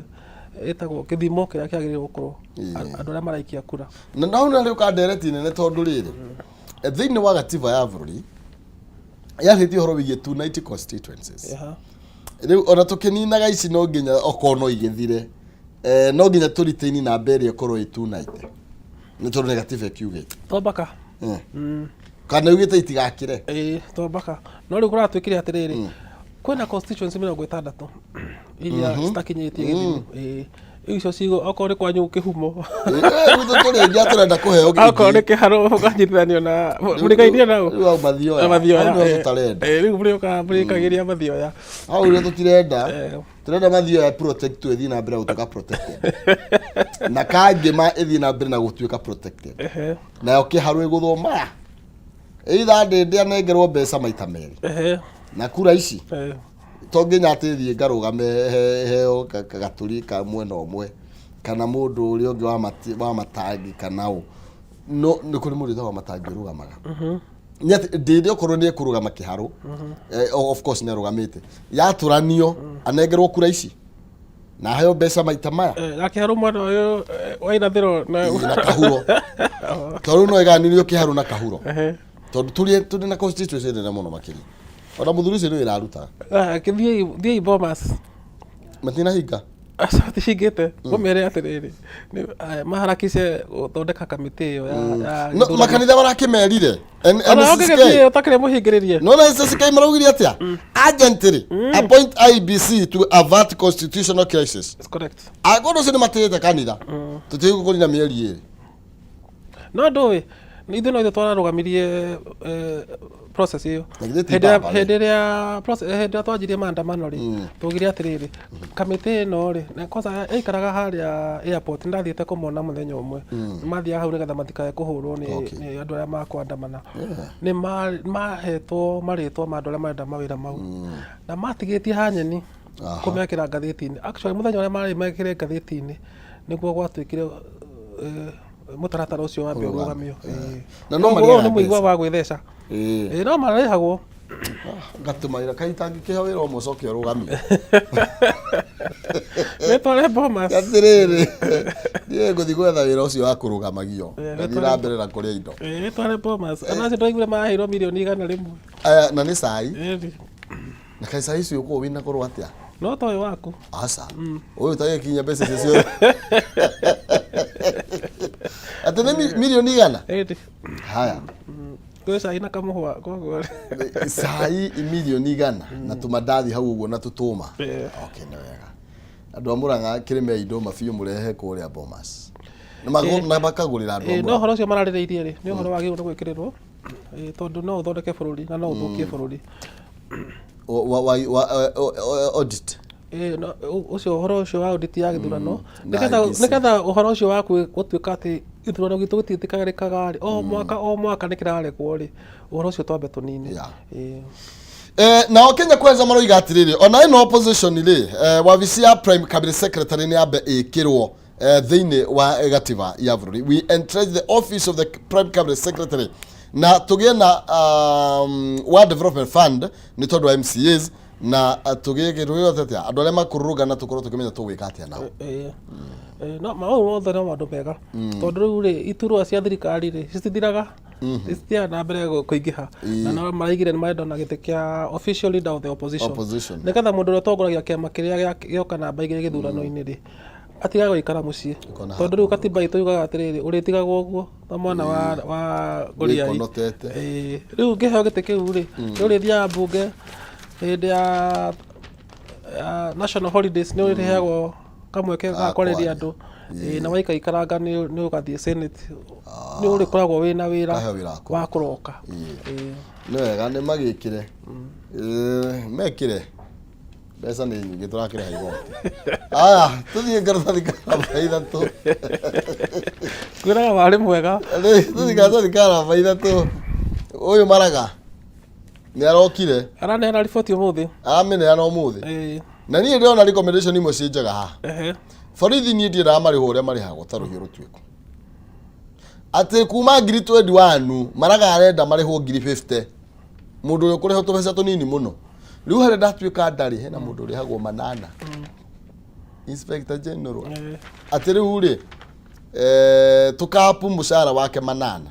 ĩtagwo kĩthimo kĩrĩa kĩagĩrĩirwo gũkorwo andũ arĩa maraikia kura. Na hau nĩ harĩ ndereti nene tondũ rĩrĩ, thĩinĩ wa gatiba ya bũrũri yarĩtie ũhoro wĩgiĩ 290 constituencies. Rĩu ona tũkĩninaga ici no nginya okorwo no igĩthire, no nginya tũ retain namba ĩrĩa ĩkorwo ĩ 290 nĩ tondũ nĩ gatiba ĩkiugĩte. To mbaka. Kana yugĩte itigakĩre. Ĩĩ, to mbaka. No rĩu kũratuĩkire atĩrĩrĩ, kwĩna constituency 60 iria citakinyĩtie gĩthimi. Ĩĩ, icio cigo okorwo nĩ kwanyu kĩhumo. Gwitũ tũrĩ aingĩ tũrenda kũheo. Okorwo nĩ kĩharũ mũkanyitithanio na mũrigainie nao. Rĩu hau Mathioya. Mathioya. Hau nĩho tũtarenda. Rĩu mũrĩũkaga mũrĩkagĩria Mathioya. Hau nĩho tũtirenda. Tũrenda Mathioya protect ĩthiĩ na mbere gũtuĩka protected. Na Kangĩma ĩthiĩ na mbere na gũtuĩka protected. Nayo Kĩharũ ĩgũthwo maya. Either Ndĩndĩ anengerwo mbeca maita merĩ. Na kura ici to nginya atĩ thiĩ ngarũgame heo gatũri ka mwena ũmwe kana mũndũ ũrĩa ũngĩ wa matangi kana ũ. No nĩ kũrĩ mũndũ wĩtagwo wa matangi ũrũgamaga. Nĩ atĩ Ndĩndĩ okorwo nĩ ekũrũgama Kĩharũ, of course nĩ arũgamĩte, yatũranio anengerwo kura ici na aheo mbeca maita maya. Na Kĩharũ mwena ũyũ wa irathĩro na na Kahuro, tondũ no ĩganirio Kĩharũ na Kahuro. Tondũ tũrĩ na constituency nene mũno makĩria. Ona mũthuri ũcio nĩ wĩra arutaga. Thiĩi Bomas. Matinahinga. Aca matihingĩte. Mũmere atĩrĩrĩ, maharakice gũthondeka kamĩtĩ ĩyo ya No, makanitha marakĩmerire. Ona ũngĩgĩthiĩ ũtakĩrĩ mũhingĩrĩrie. No na NCCK maraugire atĩa? Urgently appoint IEBC to avert constitutional crisis. It's correct. Angĩkorwo ũcio nĩ matĩĩte kanitha, tũtigũ kũrina mĩeri 2. No ndũĩ, ithuĩ no ithuĩ twararũgamirie process ĩyo. Na githĩ ti Hĩndĩ ĩrĩa- baba rĩ? hĩndĩ ĩrĩa hĩndĩ ĩrĩa twanjirie maandamano rĩ, twaugire atĩrĩrĩ, kamĩtĩ ĩno rĩ, na kwanza yaikaraga harĩa airport, nĩndathiĩte kũmona mũthenya ũmwe. Mathiaga hau nĩgetha matikae kũhũrwo nĩ andũ arĩa makwandamana. Nĩ mahetwo marĩtwa ma andũ arĩa marenda mawĩra mau. Na matigĩtie hanyeni kũmekĩra ngathĩti-inĩ. Actually mũthenya ũrĩa marĩ mekĩre ngathĩti-inĩ nĩguo gwatuĩkire mũtaratara ũcio wambe ũrũgamio. Na no Koguo marĩhaga ũyũ nĩ mũigua mbeca. wa gwĩtheca. Ĩĩ, no marĩhagwo. Ngatũmaĩra kaĩ itangĩkĩhe wĩra ũmwe ũcoke ũrũgamio. Wĩtware Bomas. Atĩrĩrĩ, niĩ ngũthiĩ gwetha wĩra ũcio wa kũrũgamagio. Ngathiĩ na mbere na kũrĩa indo. Ĩĩ, wĩtware Bomas. Ona acio ndaiguire maraheirwo mirioni 100. Aya, na nĩ cai. Ĩĩ. Na kaĩ cai ũcio ũkoragwo wĩna goro atĩa? No ta ũyũ waku. Aca. Ũyũ ũtagĩkinyia mbeca icio ciothe. Atĩ nĩ mirioni 100? Ĩĩ. Haya. Kwĩ cai na kamũhwa koguo. Cai mirioni 100 na tũmandathi hau ũguo na tũtũma. Okay, nĩ wega. Andũ a Mũrang'a kĩrĩmei ndũma biũ mũrehe kũrĩa Bomas. Na makagũrĩra andũ a No Mũrang'a. ũhoro ũcio mararĩrĩirie rĩ, nĩ ũhoro wagĩrĩirwo nĩ gwĩkĩrĩrwo. Tondũ no ũthondeke bũrũri na no ũthũkie bũrũri. Wa audit. Ĩĩ, no, ũcio ũhoro ũcio wa audit ya gĩthurano Na nĩgetha IEBC. nĩgetha ũhoro ũcio wa gũtuĩka atĩ gĩthurano gitũ gĩtiĩtĩkagĩrĩkaga rĩ, o mwaka o mwaka nĩ kĩraregwo rĩ, ũhoro ũcio twambe tũnine. Ĩĩ. Nao Kenya Kwanza maroiga atĩrĩrĩ, ona ĩno opposition rĩ, wabici ya prime cabinet secretary nĩ yambe ĩkĩrwo thĩinĩ wa gatiba ya bũrũri. We entrench the office of the prime cabinet secretary na tũgĩe na wa development fund nĩ tondũ wa MCAs na tũgĩe kĩndũ gĩothe atĩa andũ arĩa makũrũrũngana tũkorwo tũkĩmenya tũgwĩka atĩa nao. Ĩĩ. Ĩĩ, no maũndũ mothe no maũndũ mega, tondũ rĩu rĩ, iturwa cia thirikari rĩ, citithiraga, citithiaga na mbere kũingĩha, na no maraigire nĩ marenda ona gĩtĩ kĩa official leader of the opposition, Opposition. nĩgetha mũndũ ũrĩa ũtongoragia kĩama kĩrĩa gĩoka namba 2 gĩthurano-inĩ rĩ, atigage gũikara mũciĩ. Ũkona. Tondũ rĩu katiba itũ yugaga atĩrĩrĩ, ũrĩtigagwo ũguo ta mwana wa ngoriai. Wĩkonotete. Ĩĩ, rĩu ũngĩheo gĩtĩ kĩu rĩ, nĩ ũrĩthiaga mbunge hĩndĩ ya national holidays, nĩ ũrĩheagwo kamweke ga kwarĩria kwaria. andũ. Ĩĩ, na waikaraikaranga nĩ ũgathiĩ senate, nĩ ũrĩkoragwo wĩna wĩra Kaheo wĩra wa wa kũroka. Ĩĩ. Nĩ wega nĩ magĩkĩre. Mekĩre mbeca nĩ nyingĩ tũrakĩrĩha igoti. Aya, tũthiĩ karatathi ka namba 3. Kwĩraga warĩ mwega. Tũthiĩ karatathi ka namba 3. Ũyũ Maraga nĩ arokire. Araneana riboti ũmũthĩ. Aramĩneana ũmũthĩ. Ĩĩ. Na niĩ ndĩrona recommendation imwe ciĩ njega haha. Borithi niĩ ndiendaga marĩhwo ũrĩa marĩhagwo ta rũhiũ rũtuĩku, atĩ kuma ngiri 21 Maraga arenda marĩhwo ngiri 50, mũndũ ũrĩa ũkũrĩhwo tũbeca tũnini mũno. Rĩu harĩa ndatuĩka ndarĩ hena mũndũ ũrĩhagwo manana, inspector general. Atĩ rĩu rĩ, tũkapu mũcara wake manana.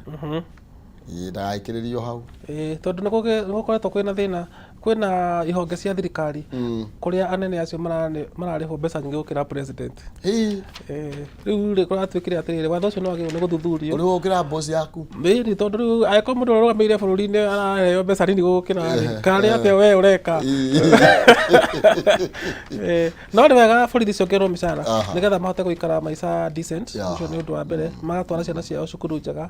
Ĩĩ, ndagagĩkĩrĩrio hau. Ĩĩ, tondũ nĩ gũkoretwo kwĩna thĩna, kwĩna ihonge cia thirikari kũrĩa anene acio mararĩhwo mbeca nyingĩ gũkĩra president. Hĩ. Ĩĩ, rĩu rĩ, kũratuĩkire atĩrĩrĩ, watho ũcio nĩ wagĩrĩirwo nĩ gũthuthurio. Ũrĩhwo gũkĩra boss yaku. Ĩĩ, tondũ rĩu angĩkorwo mũndũ ũrĩa ũrũgamĩrĩire bũrũri nĩ araheo mbeca nini gũgũkĩra rĩ, kana nĩ atĩa we ũreka? Ĩĩ, no nĩ wega borithi ciongererwo mĩcara nĩgetha mahote gũikara maica decent. Ũcio nĩ ũndũ wa mbere, magatwara ciana ciao cukuru njega,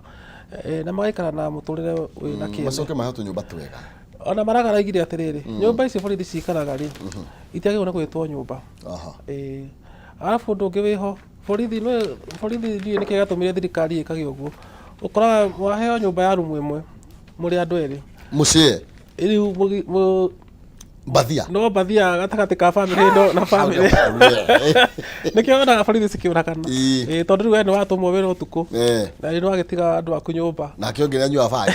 na magaikara na mũtũrĩre wĩna kĩene. Macoke maheo tũnyũmba twega. Ona Maraga araigire atĩrĩrĩ, nyũmba ici borithi cikaraga rĩ, itiagĩrĩirwo nĩ gwĩtwo nyũmba. Ĩĩ, arabu ũndũ ũngĩ wĩho, borithi nĩ borithi, ndiũĩ nĩkĩ gĩatũmire thirikari ĩkage ũguo. Ũkoraga waheo nyũmba ya rumu ĩmwe mũrĩ andũ erĩ. Mũciĩ. Rĩu Mbathia. No mbathia gatagatĩ ka bamĩrĩ ĩno na bamĩrĩ, nĩkĩo wonaga borithi cikĩũragana. Ĩĩ, tondũ rĩu we nĩ watũmwo wĩra ũtukũ na rĩu nĩwagĩtiga andũ aku nyũmba. Nake ũngĩ nĩanyua bangi.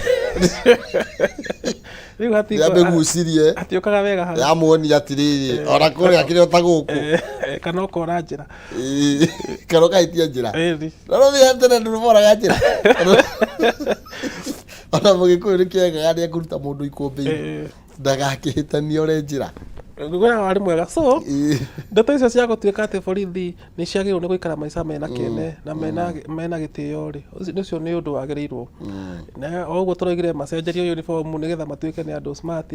Rĩu Nĩamĩgucirie. Hatiũkaga wega hau. Yamuonia atĩrĩrĩ, ona kũrĩa kĩrĩa ta gũkũ. Kana ũkora njĩra. Ĩĩ, kana ũkahĩtia njĩra. Ĩni. Na no thiĩ tene ndũmoraga njĩra. Ona mũgĩkũyũ nĩ kĩengaga nĩ ekũruta mũndũ ikũmbĩ-inĩ. Ndagakĩhĩtanie ore njĩra. Ngwĩraga warĩ mwega. So ndeto icio cia gũtuĩka atĩ borithi nĩ ciagĩrĩirwo nĩ gũikara maica mena kĩene na mena gĩtĩo rĩ, ũcio nĩ ũndũ wagĩrĩirwo. Na o ũguo tũroigire macenjerio uniform nĩgetha matuĩke nĩ andũ smart,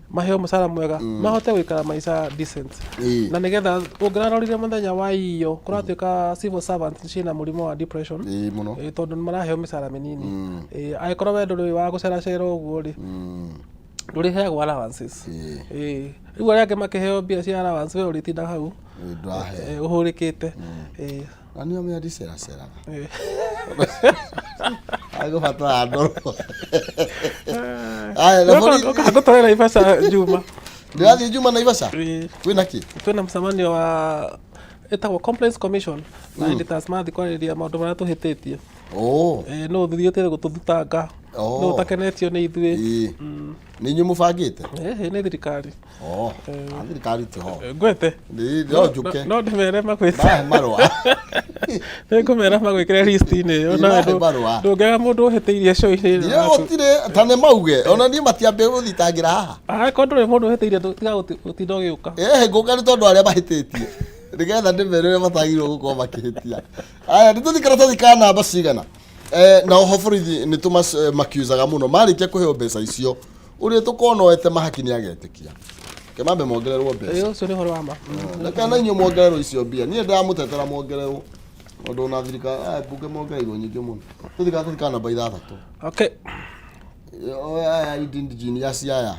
maheo mũcara mwega, mahote gũikara maica decent. Na nĩgetha ũngĩrarorire mũthenya wa iyo, kũratuĩka civil servants ciĩna mũrimũ wa depression. Ĩĩ mũno. Ĩĩ, tondũ nĩ maraheo mĩcara mĩnini. Ĩĩ, angĩkorwo we ndũrĩ wa gũceracera ũguo rĩ, ndũrĩheagwo allowances. Ĩĩ, rĩu arĩa angĩ makĩheo mbia cia allowance, we ũrĩtinda hau. Ĩĩ, ndũraheo. Ĩĩ, ũhũrĩkĩte. Ĩĩ. Na nĩo mĩa ndiceraceraga. Agũbatara ndoro. Aya, na borithi. Ũka ngũtware Naivasha Juma. Ndĩrathiĩ Juma Naivasha? Ĩĩ. Kwĩna kĩ? Twĩna mũcemanio wa ĩtagwo Complaints Commission na editors mathiĩ kwarĩrĩria maũndũ marĩa tũhĩtĩtie. Ĩĩ, nũ ũthiĩte gũtũthitanga, nũ ũtakenetio nĩ ithuĩ. Ĩĩ. Nĩ inyuĩ mũbangĩte? Ĩĩ, nĩ thirikari. Oh, a thirikari ti ho. Ngwete. Nĩ no njũke. No ndĩmere magwĩte. Mahe marũa. Nĩ ngũmera magwĩkĩre list-inĩ ĩyo. Ĩĩ, Nawe mahe marũa. ndũngĩaga mũndũ ũhĩtĩirie show-inĩ ĩno Nĩ yaku. gũtirĩ ta nĩ mauge ona niĩ matiambia gũthitangĩra haha. Angĩkorwo ndũrĩ mũndũ ũhĩtĩirie, tiga gũtinda ũgĩũka. Ĩĩ, ngũka nĩ tondũ arĩa mahĩtĩtie nĩgetha ndĩmere ũrĩa matagĩrĩirwo gũkorwo makĩhĩtia. Aya, nĩ tũthiĩ karatathi ka namba cigana. Na oho borithi nĩ tũmakiuzaga mũno marĩkia kũheo mbeca icio, ũrĩa tũkona oete mahaki nĩ agetĩkia. Ke mambe mongererwo mbeca. Ĩĩ, ũcio nĩ ũhoro wa ma. Reke na inyuĩ mwongererwo icio mbia. Niĩ ndĩramũtetera mwongererwo. Tondũ ona thirikari, mbunge mongereirwo nyingĩ mũno. Tũthiĩ karatathi ka namba 6. Okay. Aya indigenous aya.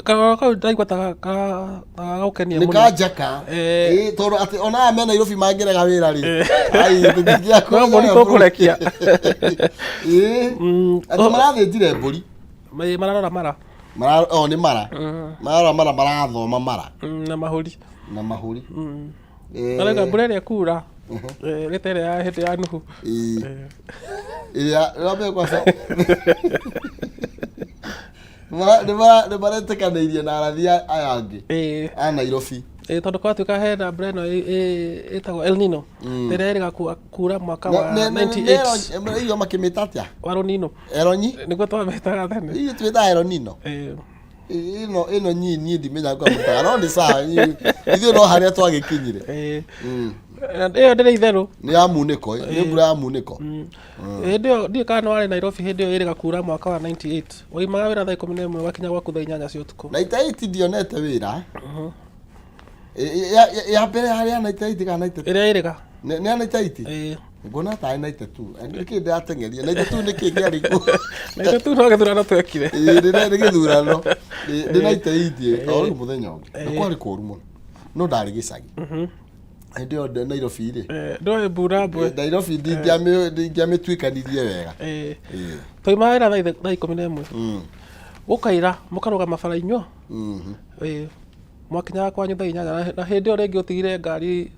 Karoro kau ndaigua ta gagũkenia nĩ mũno. kanjaka. Eh. Ĩ, tondũ atĩ ona aya me Nairobi mangĩrega wĩra rĩ, ai, tũtingĩakũrega. No mbũri tũkũrekia. Ĩ, atĩ marathĩnjire mbũri. Mararora mara. O nĩ mara mararora mara, marathoma mara. Na mahũri. Na mahũri. Eh. Marauga mbura ĩrĩa ĩkura ĩrĩte ĩrĩa ya hĩndĩ ya Nuhu. Ĩ. Ĩrĩa ĩrĩa kwanza nĩ maretĩkanĩirie na arathi aya angĩ a Nairobi. Ĩ, tondũ kwatuĩka hena mbura ĩno ĩtagwo El Nino ĩrĩa ĩrĩga kura mwaka wa 98. Iyo makĩmĩta atĩa? Wa Rũnino. Eronyi. Nĩguo twamĩtaga tene. Iyo twĩtaga Eronino. Ĩno ĩno niĩ ndimenyaga kwa mũtaga, no nĩ sawa, ithuĩ no harĩa twagĩkinyire. Ĩyo ndĩrĩ itherũ. Nĩ ya munĩko, nĩ mbura ya munĩko. Hĩndĩ ĩyo ndiũĩ kana nĩ warĩ Nairobi hĩndĩ ĩyo ĩrĩga kura mwaka wa 98. Waimaga wĩra thaa 11 wakinya gwaku thaa 8 cia ũtukũ. 98 ndionete wĩra. Ya mbere yarĩ ya 98 kana 92? Ĩrĩa ĩrĩga. Nĩ ya 98? Ĩĩ. Nguona tarĩ 92. Nĩkĩ ndĩrateng'eria? 92 nĩkĩ kĩarĩ kuo? 92 no gĩthurano twekire. Ĩĩ, nĩ gĩthurano. Nĩ 98 o rĩu mũthenya ũngĩ. Na kwarĩ kũũru mũno. No ndarĩ gĩcagi. Hĩndĩ ĩyo Nairobi rĩ. Ndũĩ mbura mbwe. Nairobi ndingĩamĩtuĩkanirie wega. Ĩĩ. Twaumaga wĩra thaa 11. Gũkaira mũkarũgama bara inyuo. Ĩĩ. Mwakinyaga kwanyu thaa 8 na hĩndĩ ĩyo rĩngĩ ũtigire ngari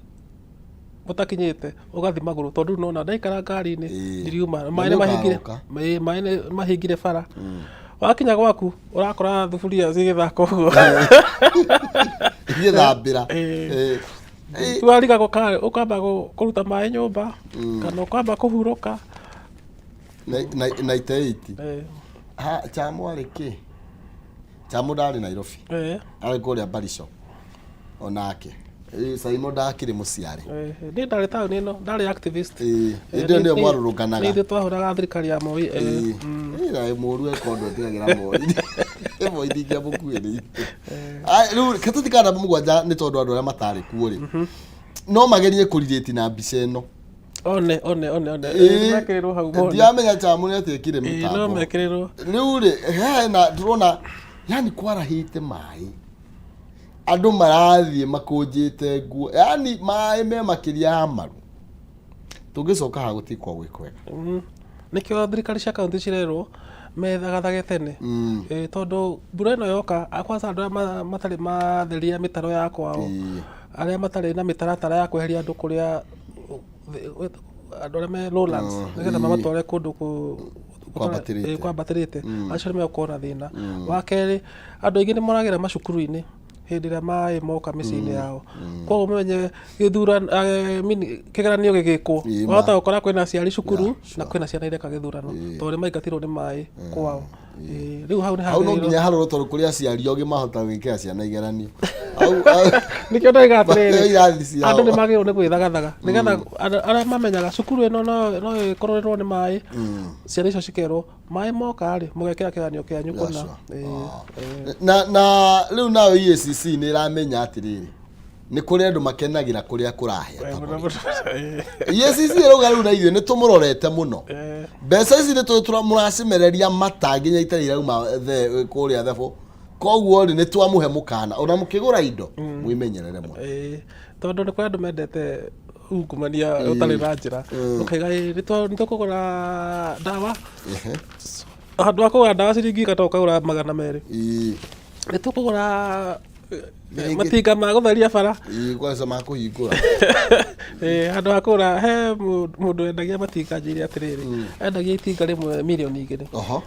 mũtakinyĩte ũgathiĩ magũrũ tondũ rĩu nona ndaikara ngari-inĩ ndiriuma. Na Maĩ nĩ mahingire. nĩũkaroka. Ĩĩ, maĩ nĩ mahingire bara. Wakinya gwaku ũrakora thuburia cigĩthaka ũguo. Igĩthambĩra. Ĩĩ. Warigagwo kana ũkamba kũruta maĩ nyũmba kana ũkamba kũhurũka. 98. Ha, Chamu arĩ kĩ? Chamu ndarĩ Nairobi. Arĩ kũrĩa Baricho. Onake. Saimo ndakĩrĩ mũciare. Niĩ ndarĩ taũni ĩno, ndarĩ activist. Hĩndĩ ĩyo nĩyo mwarũrũnganaga. Nĩ ithuĩ twahũraga thirikari ya Moi. Ĩ, mũru eka ũndũ etigagĩra Moi. Moi ndingĩamũkuĩrĩire. Rĩu reke tũtikana namba 7 nĩ tondũ andũ arĩa matarĩ kuo rĩ, no magerie kũrirĩti na mbica ĩno. One, one, one, one. Mekĩrĩrwo hau mone. Ndiramenya Chamu nĩ atĩekire Ĩĩ, no mĩtambo. mekĩrĩrwo. Rĩu rĩ, hena ndĩrona yani kwarahĩte maĩ. Andũ marathiĩ makũnjĩte nguo, yani maĩ me makĩria ya maru. Tũngĩcoka haha gũtikoragwo gwĩ kwega. Nĩkĩo thirikari cia kaunti cirerwo methagathage tene. Tondũ mbura ĩno yoka, kwanza andũ arĩa matarĩ matheria mĩtaro ya kwao, arĩa matarĩ na mĩtaratara ya kweheria andũ kũrĩa, andũ arĩa me lowlands, nĩgetha mamatware kũndũ Kwambatĩrĩte. Kwambatĩrĩte, acio nĩ megũkorwo na thĩna. Wa kerĩ, andũ aingĩ nĩ moragĩra macukuru-inĩ hĩndĩ ĩrĩa maĩ moka mĩciĩ-inĩ yao. Koguo mũmenye kĩgeranio gĩgĩkwo, wahota gũkora kwĩna aciari cukuru na kwĩna ciana ireka gĩthurano tondũ nĩ maingatirwo nĩ maĩ kwao. Rĩu hau nĩ Hau no hagĩrĩirwo. nginya harorwo tondũ kũrĩ aciari ogĩ mahota gwĩkĩra ciana igeranio. Nĩkĩo ndaiga atĩrĩrĩ, irathi ciao. Andũ nĩ magĩrĩirwo nĩ gwĩthagathaga nĩgetha arĩa mamenyaga cukuru ĩno no ĩkorererwo nĩ maĩ, ciana icio cikerwo maĩ moka rĩ, mũgekĩra kĩgeranio kĩanyu kũna. Na rĩu nayo EACC nĩ ĩramenya atĩrĩrĩ, nĩ kũrĩ andũ makenagĩra kũrĩa kũrahĩa. EACC ĩrauga rĩu na ithuĩ nĩ tũmũrorete mũno. Mbeca ici nĩ mũracimereria mata nginya itarĩ irauma kũrĩa thebo. Koguo rĩ, nĩ twamũhe mũkana ona mũkĩgũra indo mwĩmenyerere mũno. Tondũ nĩ kũrĩ andũ mendete ungumania ũtarĩ na njĩra. Ũkaiga nĩ tũkũgũra ndawa. Handũ ha kũgũra ndawa ciringi 100 ũkagũra 200. Nĩ tũkũgũra matinga ma gũtheria bara. Kwanza ma kũhingũra. Handũ ha kũgũra, he mũndũ wendagia matinga njĩre atĩrĩrĩ, endagia itinga rĩmwe mirioni 2.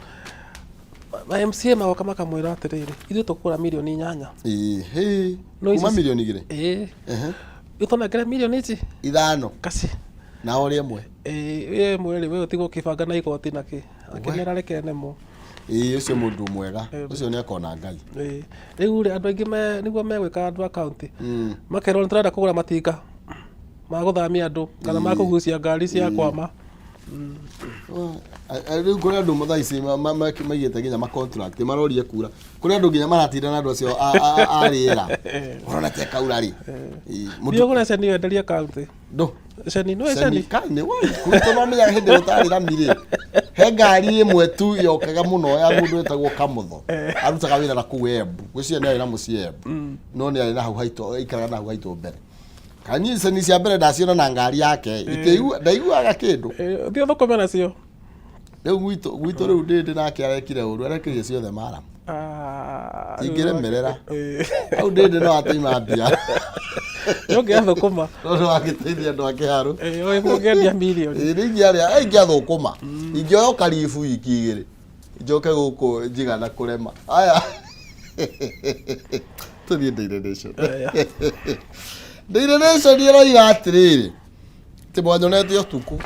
Ma MCA magoka makamwĩra atĩrĩrĩ, ithuĩ tũkũgũra mirioni 8. Kuma mirioni 2? Ĩĩ. Ũtũnengere mirioni ici? 5. Kaci. Na ũrĩa ĩmwe? Ĩĩ, ĩmwe rĩ, we ũtigwo ũkĩbanga na igoti na kĩ. Akĩmera reke nemwo. Ĩĩ, ũcio mũndũ mwega. Ũcio nĩ akona Ngai. Ĩĩ. Rĩu rĩ, andũ aingĩ nĩguo megwĩka andũ a kaunti. Makerwo nĩ tũrenda kũgũra matinga ma gũthamia andũ kana ma kũgucia ngari cia kwama. Rĩu kũrĩ andũ thaa ici maigĩte nginya ma contract marorie kura. Kũrĩ andũ nginya maratinda na andũ acio a rĩera. Ũrona te kaura rĩ. Thiĩ ũgũre ceni wenderie kaunti. Ndũ. Ceni nĩ ceni. Kai nĩ wai kũrutwo no menyaga hĩndĩ gũtarĩ rami rĩ he ngari ĩmwe tu yokaga mũno ya mũndũ wetagwo Kamũtho arutaga wĩra na kũu Embu gwĩciria nĩ arĩ na mũciĩ Embu no nĩ arĩ na hau haitũ aikaraga na hau haitũ mbere kani ceni cia mbere ndaciona na ngari yake itiigua ndaiguaga kĩndũ. Thiĩ ũthũkũme nacio. Rĩu gwitũ rĩu ndĩndĩ nake arekire ũru arekirie ciothe maramu. Ah, Ingĩremerera. Hau ndĩndĩ no atĩima mbia. Nĩ ũngĩathũkũma. No nĩ wagĩteithia andũ a kĩharũ. Ĩĩ, ũngĩendia mirioni. Ĩĩ, nĩ ingĩarĩa ingĩathũkũma ingĩoya karibu wiki igĩrĩ njoke gũkũ njigana kũrema aya tũthiĩ Daily Nation. Aya. Daily Nation ĩroiga atĩrĩrĩ atĩ mwanyonete ũtukũ.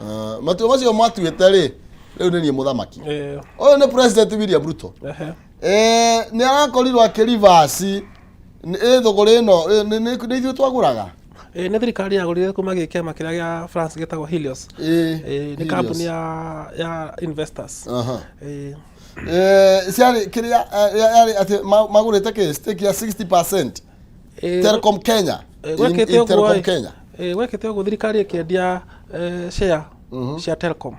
Ah, matua macio mwatuĩte rĩ rĩu nĩ niĩ mũthamaki. Ũyũ nĩ President William Ruto. Eh, nĩ arakorirwo akĩrivasi ĩ thũgũrĩ ĩno nĩ ithuĩ twagũraga. Nĩ thirikari yagũrire kuma gĩ kĩama kĩrĩa gĩa France gĩtagwo Helios. Nĩ Helios. kambuni ya investors. Eh, ciarĩ kĩrĩa yarĩ atĩ magũrĩte kĩ stake ya 60% Telcom Kenya Gwekĩte in ũguo Telcom ĩ, Kenya. Gwekĩte ũguo thirikari ĩkĩendia share cia Telcom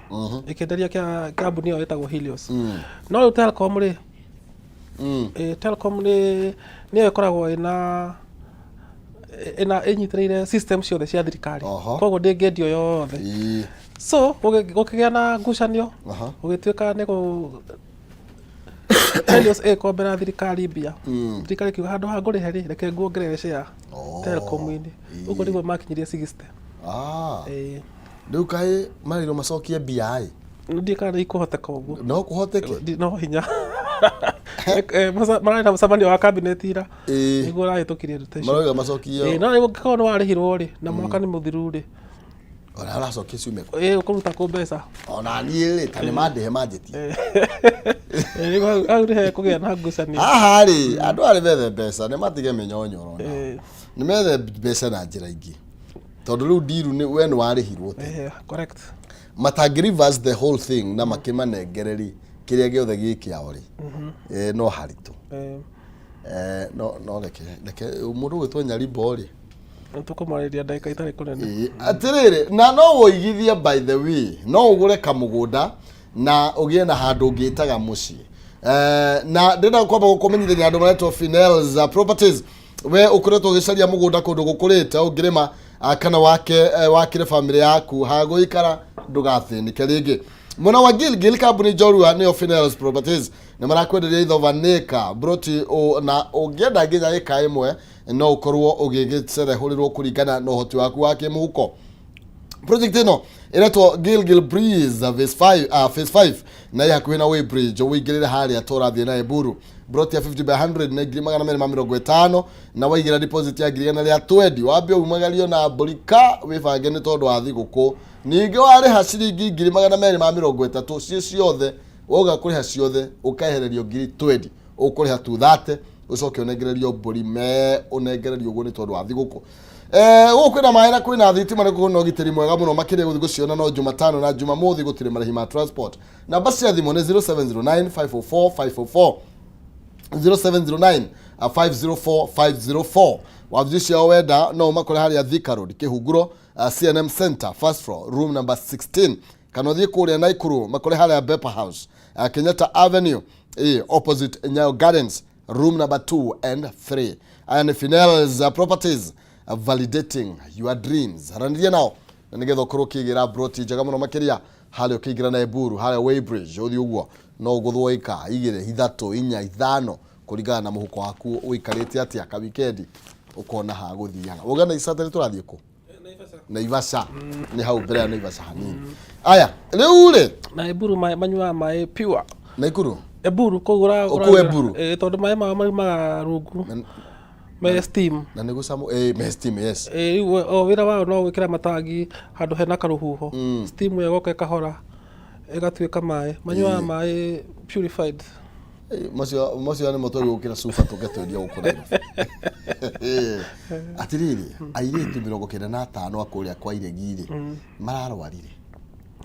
ĩkĩenderia kambuni ĩyo ĩtagwo Helios. No rĩu Telcom rĩ, Telcom nĩ nĩyo ĩkoragwo ĩna ĩnyitĩrĩire system ciothe cia thirikari. Koguo ndĩngĩendio yothe. So gũkĩgĩa na ngucanio gũgĩtuĩka nĩ kũ Helios ĩkombera thirikari mbia. Thirikari ĩkiuga handũ ha ngũrĩhe rĩ, reke nguongerere share Telcom-inĩ. Ũguo nĩguo makinyirie 60. Ah. Rĩu kaĩ marĩrwo macokie mbia ĩ? Ndiũĩ kana nĩ ikũhoteka ũguo. No kũhoteke? No hinya. Mararĩ na mũcemanio wa cabinet ira. Nĩguo ũrahĩtũkirie ndeto icio. Marauga macokie. No rĩu ũngĩkorwo nĩ warĩhirwo rĩ, na mwaka nĩ mũthiru rĩ. Ona aracokia ciume kũ? Ũkũruta kũ mbeca? Ona niĩ rĩ, ta nĩ mandĩhe manjĩtie. Rĩu hau nĩ hekũgĩa na ngucanio. Haha rĩ, andũ aya nĩ methe mbeca, nĩ matige mĩnyonyoro nao. Nĩ methe mbeca na njĩra ingĩ. Tondũ rĩu ndiru nĩ we nĩ warĩhirwo tene. Correct. Matangĩ reverse the whole thing na makĩmanengere rĩ, kĩrĩa gĩothe gĩ kĩao rĩ, no haritũ. No reke mũndũ ũgwĩtwo Nyarimbo rĩ, Tũkũmarĩria ndagĩka itarĩ kũnene. Atĩrĩrĩ, na no ũigithie by the way, no ũgũre kamũgũnda na ũgĩe na handũ ũngĩtaga mũciĩ. Na ndĩrenda kwamba gũkũmenyithania andũ maretwo Finels Properties. We ũkoretwo ũgĩcaria mũgũnda kũndũ gũkũrĩte ũngĩrĩma kana wake wakĩre bamĩrĩ yaku ha gũikara ndũgathĩnĩke rĩngĩ. Mwena wa Gilgil kambuni njorua nĩyo Finels Properties nĩ marakwenderia ithobanĩka broti na ũngĩenda nginya ĩka ĩmwe no ũkorwo ũgĩgĩcerehũrĩrwo kũringana na ũhoti waku wa kĩmũhuko. Project ĩno ĩretwo Gilgil Breeze phase 5, phase 5 na ĩ hakuhĩ na Weighbridge ũingĩrĩre harĩa tũrathiĩ na Eburu. Broti ya 50 by 100 nĩ 250,000 na waigĩra deposit ya 120,000 wambe umagario na mbũri ka wĩbange nĩ tondũ wa thigũkũ. Ningĩ warĩha ciringi 230,000 ciĩ ciothe wauga kũrĩha ciothe ũkehererio 20,000 ũkũrĩha 230 ũcoke ũnengererio mbũri me ũnengererio ũguo nĩ tondũ wa thigũkũ. Gũkũ kwĩna maĩ na kwĩna thitima nĩ kwĩna ũgitĩri mwega mũno makĩria gũthiĩ gũciona no Jumatano na Jumamothi gũtirĩ marĩhi ma transport. Namba cia thimũ nĩ 0709 504 504 0709 504 504. Wabici ciao wenda no ũmakore harĩa Thika Road Kĩhunguro, CNM Center first floor room number 16 kana ũthiĩ kũrĩa Naikuru makore harĩa Bepa House, Kenyatta Avenue, opposite Nyayo Gardens room number 2 and 3. Aya nĩ Finels Properties, validating your dreams. Aranĩria nao na nĩgetha ũkorwo ũkĩgĩra broti njega mũno makĩria harĩa ũkĩingĩra na Eburu harĩa Weighbridge ũthiĩ ũguo no ũgũthwo ĩka 2 3 4 5 kũringana na mũhuko waku ũikarĩte atĩa ka weekend ũkona ha gũthiaga. Uga na Saturday tũrathiĩ kũ? Naivasha. Nĩ hau mbere ya Naivasha hanini. Aya, rĩu rĩ na Eburu manyuaga maĩ pure. Naikuru? Eburu kũu Kũu Eburu? Tondũ maĩ mao maumaga rungu me steam. Na nĩ gũcamũ, me steam, yes. Rĩu o wĩra wao no gwĩkĩra matangi handũ hena karũhuho. Steam ĩyo ĩgoka ĩkahora ĩgatuĩka maĩ. Manyuaga maĩ purified. Macio nĩ mũtwe gũkĩra cuba tũke twendia gũkũ Nairobi. Atĩrĩrĩ, airĩtu 95 a kũrĩa kwa Iregi rĩ, mararwarire.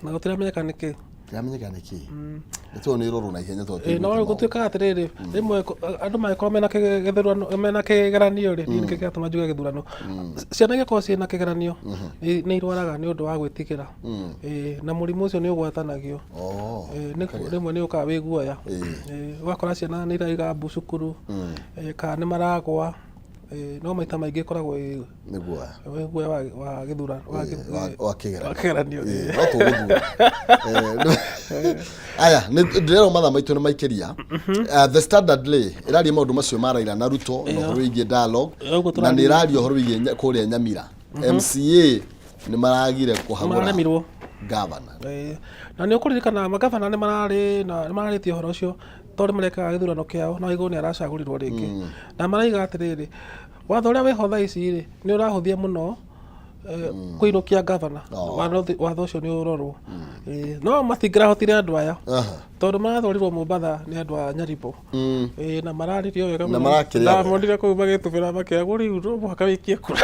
Na gũtiramenyeka nĩkĩ. Kĩramenyeka nĩ kĩ? Nĩ tondũ nĩ ĩrorwo na ihenya tondũ Ĩĩ, no tũiguĩte maũndũ. Gũtuĩkaga atĩrĩrĩ, rĩmwe andũ mangĩkorwo mena gĩthurano, mena kĩgeranio rĩ, niĩ nĩkĩo kĩratũma njuge gĩthurano, ciana ingĩkorwo ciĩna kĩgeranio nĩ irwaraga nĩ ũndũ wa gwĩtigĩra. Ĩĩ, na mũrimũ ũcio nĩ ũgwatanagio. Ĩĩ, rĩmwe nĩ ũkaga wĩ guoya. Ĩĩ, ũgakora ciana nĩ iraiga mbu cukuru, ĩĩ, kana nĩ maragwa. Ĩĩ, no maita maingĩ ĩkoragwo ĩ Nĩ guoya. Wĩ guoya wa gĩthurano wa kĩgeranio. Wa kĩgeranio. Ĩĩ, no tũgũthura. Aya ndĩrerwo mathaa maitũ nĩ maikĩria. The Standard rĩ ĩraria maũndũ macio ma Raila na Ruto na ũhoro wĩgiĩ dialogue, Ũguo na tũraria. Nĩ ĩraria ũhoro wĩgiĩ kũrĩa Nyamira MCA nĩ maragire kũhagũra Mararemirwo. Gavana. Ĩĩ. Na nĩ ũkũririkana magavana nĩ mararĩ na nĩ mararĩtie ũhoro ũcio tondũ nĩ marekaga gĩthurano kĩao na Waigũrũ nĩ aracagũrirwo rĩngĩ, na maraiga atĩrĩrĩ, watho ũrĩa wĩho thaa ici rĩ nĩ ũrahũthia mũno kũinũkia gavana. Watho ũcio nĩ ũrorwo. Ĩĩ, no matingĩrahotire andũ aya tondũ maratwarirwo Mombatha nĩ andũ a Nyaribo. Ĩĩ, na mararirio wega Na mũno. marakĩrĩa wega. Ndamonire kũu magĩtubĩra makĩragwo rĩu no mũhaka wĩikie kura.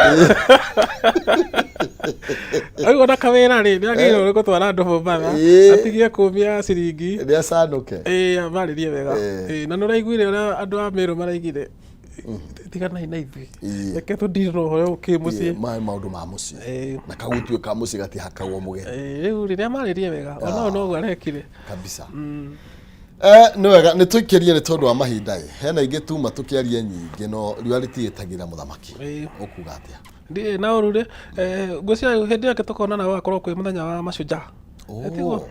Rĩu ona kawĩra rĩ nĩ agĩrĩirwo nĩ gũtwara andũ Mombatha, atigie kũmia ciringi. Nĩ acanũke. Ĩĩ, amarĩrie wega. Ĩĩ, na nĩ ũraiguire ũrĩa andũ a Meru maraigire, tiganai na ithuĩ, reke tũndire na ũhoro ũyũ kĩmũciĩ. Maĩ maũndũ ma mũciĩ. Na kagutuĩ ka mũciĩ gatihakagwo mũgeni. Ĩĩ, rĩu rĩrĩa marĩrie wega onao noguo arekire. Kabisa. Nĩ wega nĩ tũikĩrie nĩ tondũ wa mahinda ĩ hena ingĩ tuma tũkĩarie nyingĩ, no riũa rĩtigĩtagĩra mũthamaki. Ũkuga atĩa? Ndiĩ na ũru rĩ, ngwĩciria hĩndĩ ĩyo ĩngĩ tũkonana gũgakorwo kwĩ mũthenya wa mashujaa. Tiguo?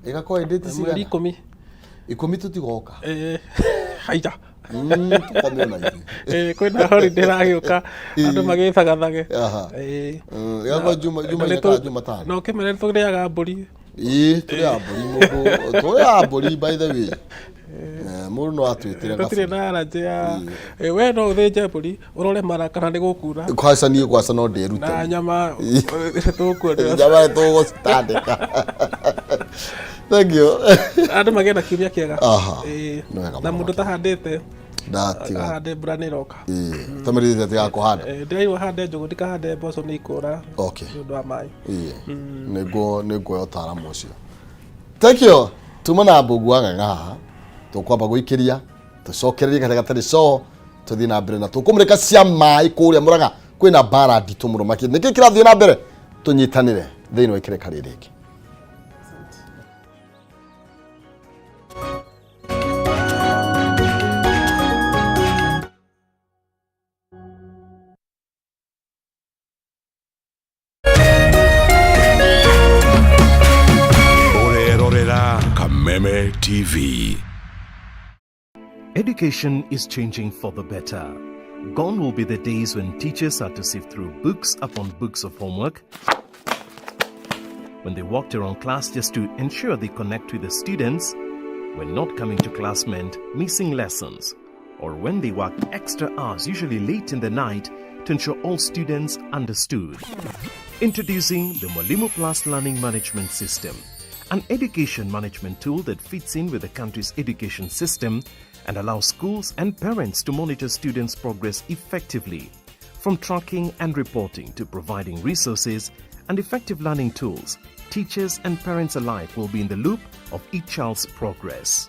Ĩgakorwo ĩ date Mweri cigana? 10. 10 tũtigoka. Ĩĩ, haija. Tũkome ona ithuĩ. Ĩĩ, kwĩna holiday ĩragĩũka andũ magĩthagathage. Ĩĩ. Ĩgakorwo juma Na ĩna kana Jumatano. Na ũkĩmere nĩ tũrĩaga mbũri. Ĩĩ, tũrĩaga mbũri mũndũ, tũrĩaga mbũri by the way. Mũndũ no atwĩtĩre Tũtirĩ gabũri. na allergy ya we no ũthĩnje mbũri ũrore mara kana nĩ gũkura. Kwaca niĩ kwaca no ndĩrute. Na nyama tũkuona. Nyama tũgũcitandĩka. Thank you. Andũ magĩe na kiumia kĩega. Ĩĩ. Nĩ wega Na mũno. Mũndũ ũtahandĩte Ndatiga. ahande, mbura nĩ ĩroka. Ĩĩ, tamĩrĩte tiga kũhanda. Ĩĩ, ndĩraigua hande njũgũ, ndikahande mboco, nĩ ikũra nĩ ũndũ wa maĩ. Ĩĩ, nĩguo nĩnguoya ũtaaramu ũcio. Thank you. Tuma na mbũgu wa ng'ang'a haha tũkwamba gũikĩria tũcokererie karĩa gatarĩ coo tũthiĩ na mbere na tũkũmũrĩka cia maĩ kũrĩa Mũrang'a kwĩna mbara nditũ mũno makĩria. Nĩkĩ kĩrathiĩ na mbere? Tũnyitanĩre thĩinĩ wa ikereka rĩrĩ rĩngĩ. Ũrerorera Kameme TV. Education is changing for the better. Gone will be the days when teachers had to sift through books upon books of homework, when they walked around class just to ensure they connect with the students, when not coming to class meant missing lessons, or when they worked extra hours, usually late in the night, to ensure all students understood. Introducing the Mwalimu Plus Learning Management System, an education management tool that fits in with the country's education system and allows schools and parents to monitor students' progress effectively. From tracking and reporting to providing resources and effective learning tools, teachers and parents alike will be in the loop of each child's progress.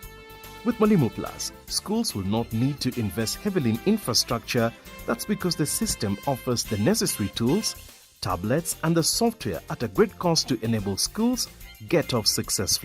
With Mwalimu Plus, schools will not need to invest heavily in infrastructure. That's because the system offers the necessary tools, tablets, and the software at a great cost to enable schools get off successfully.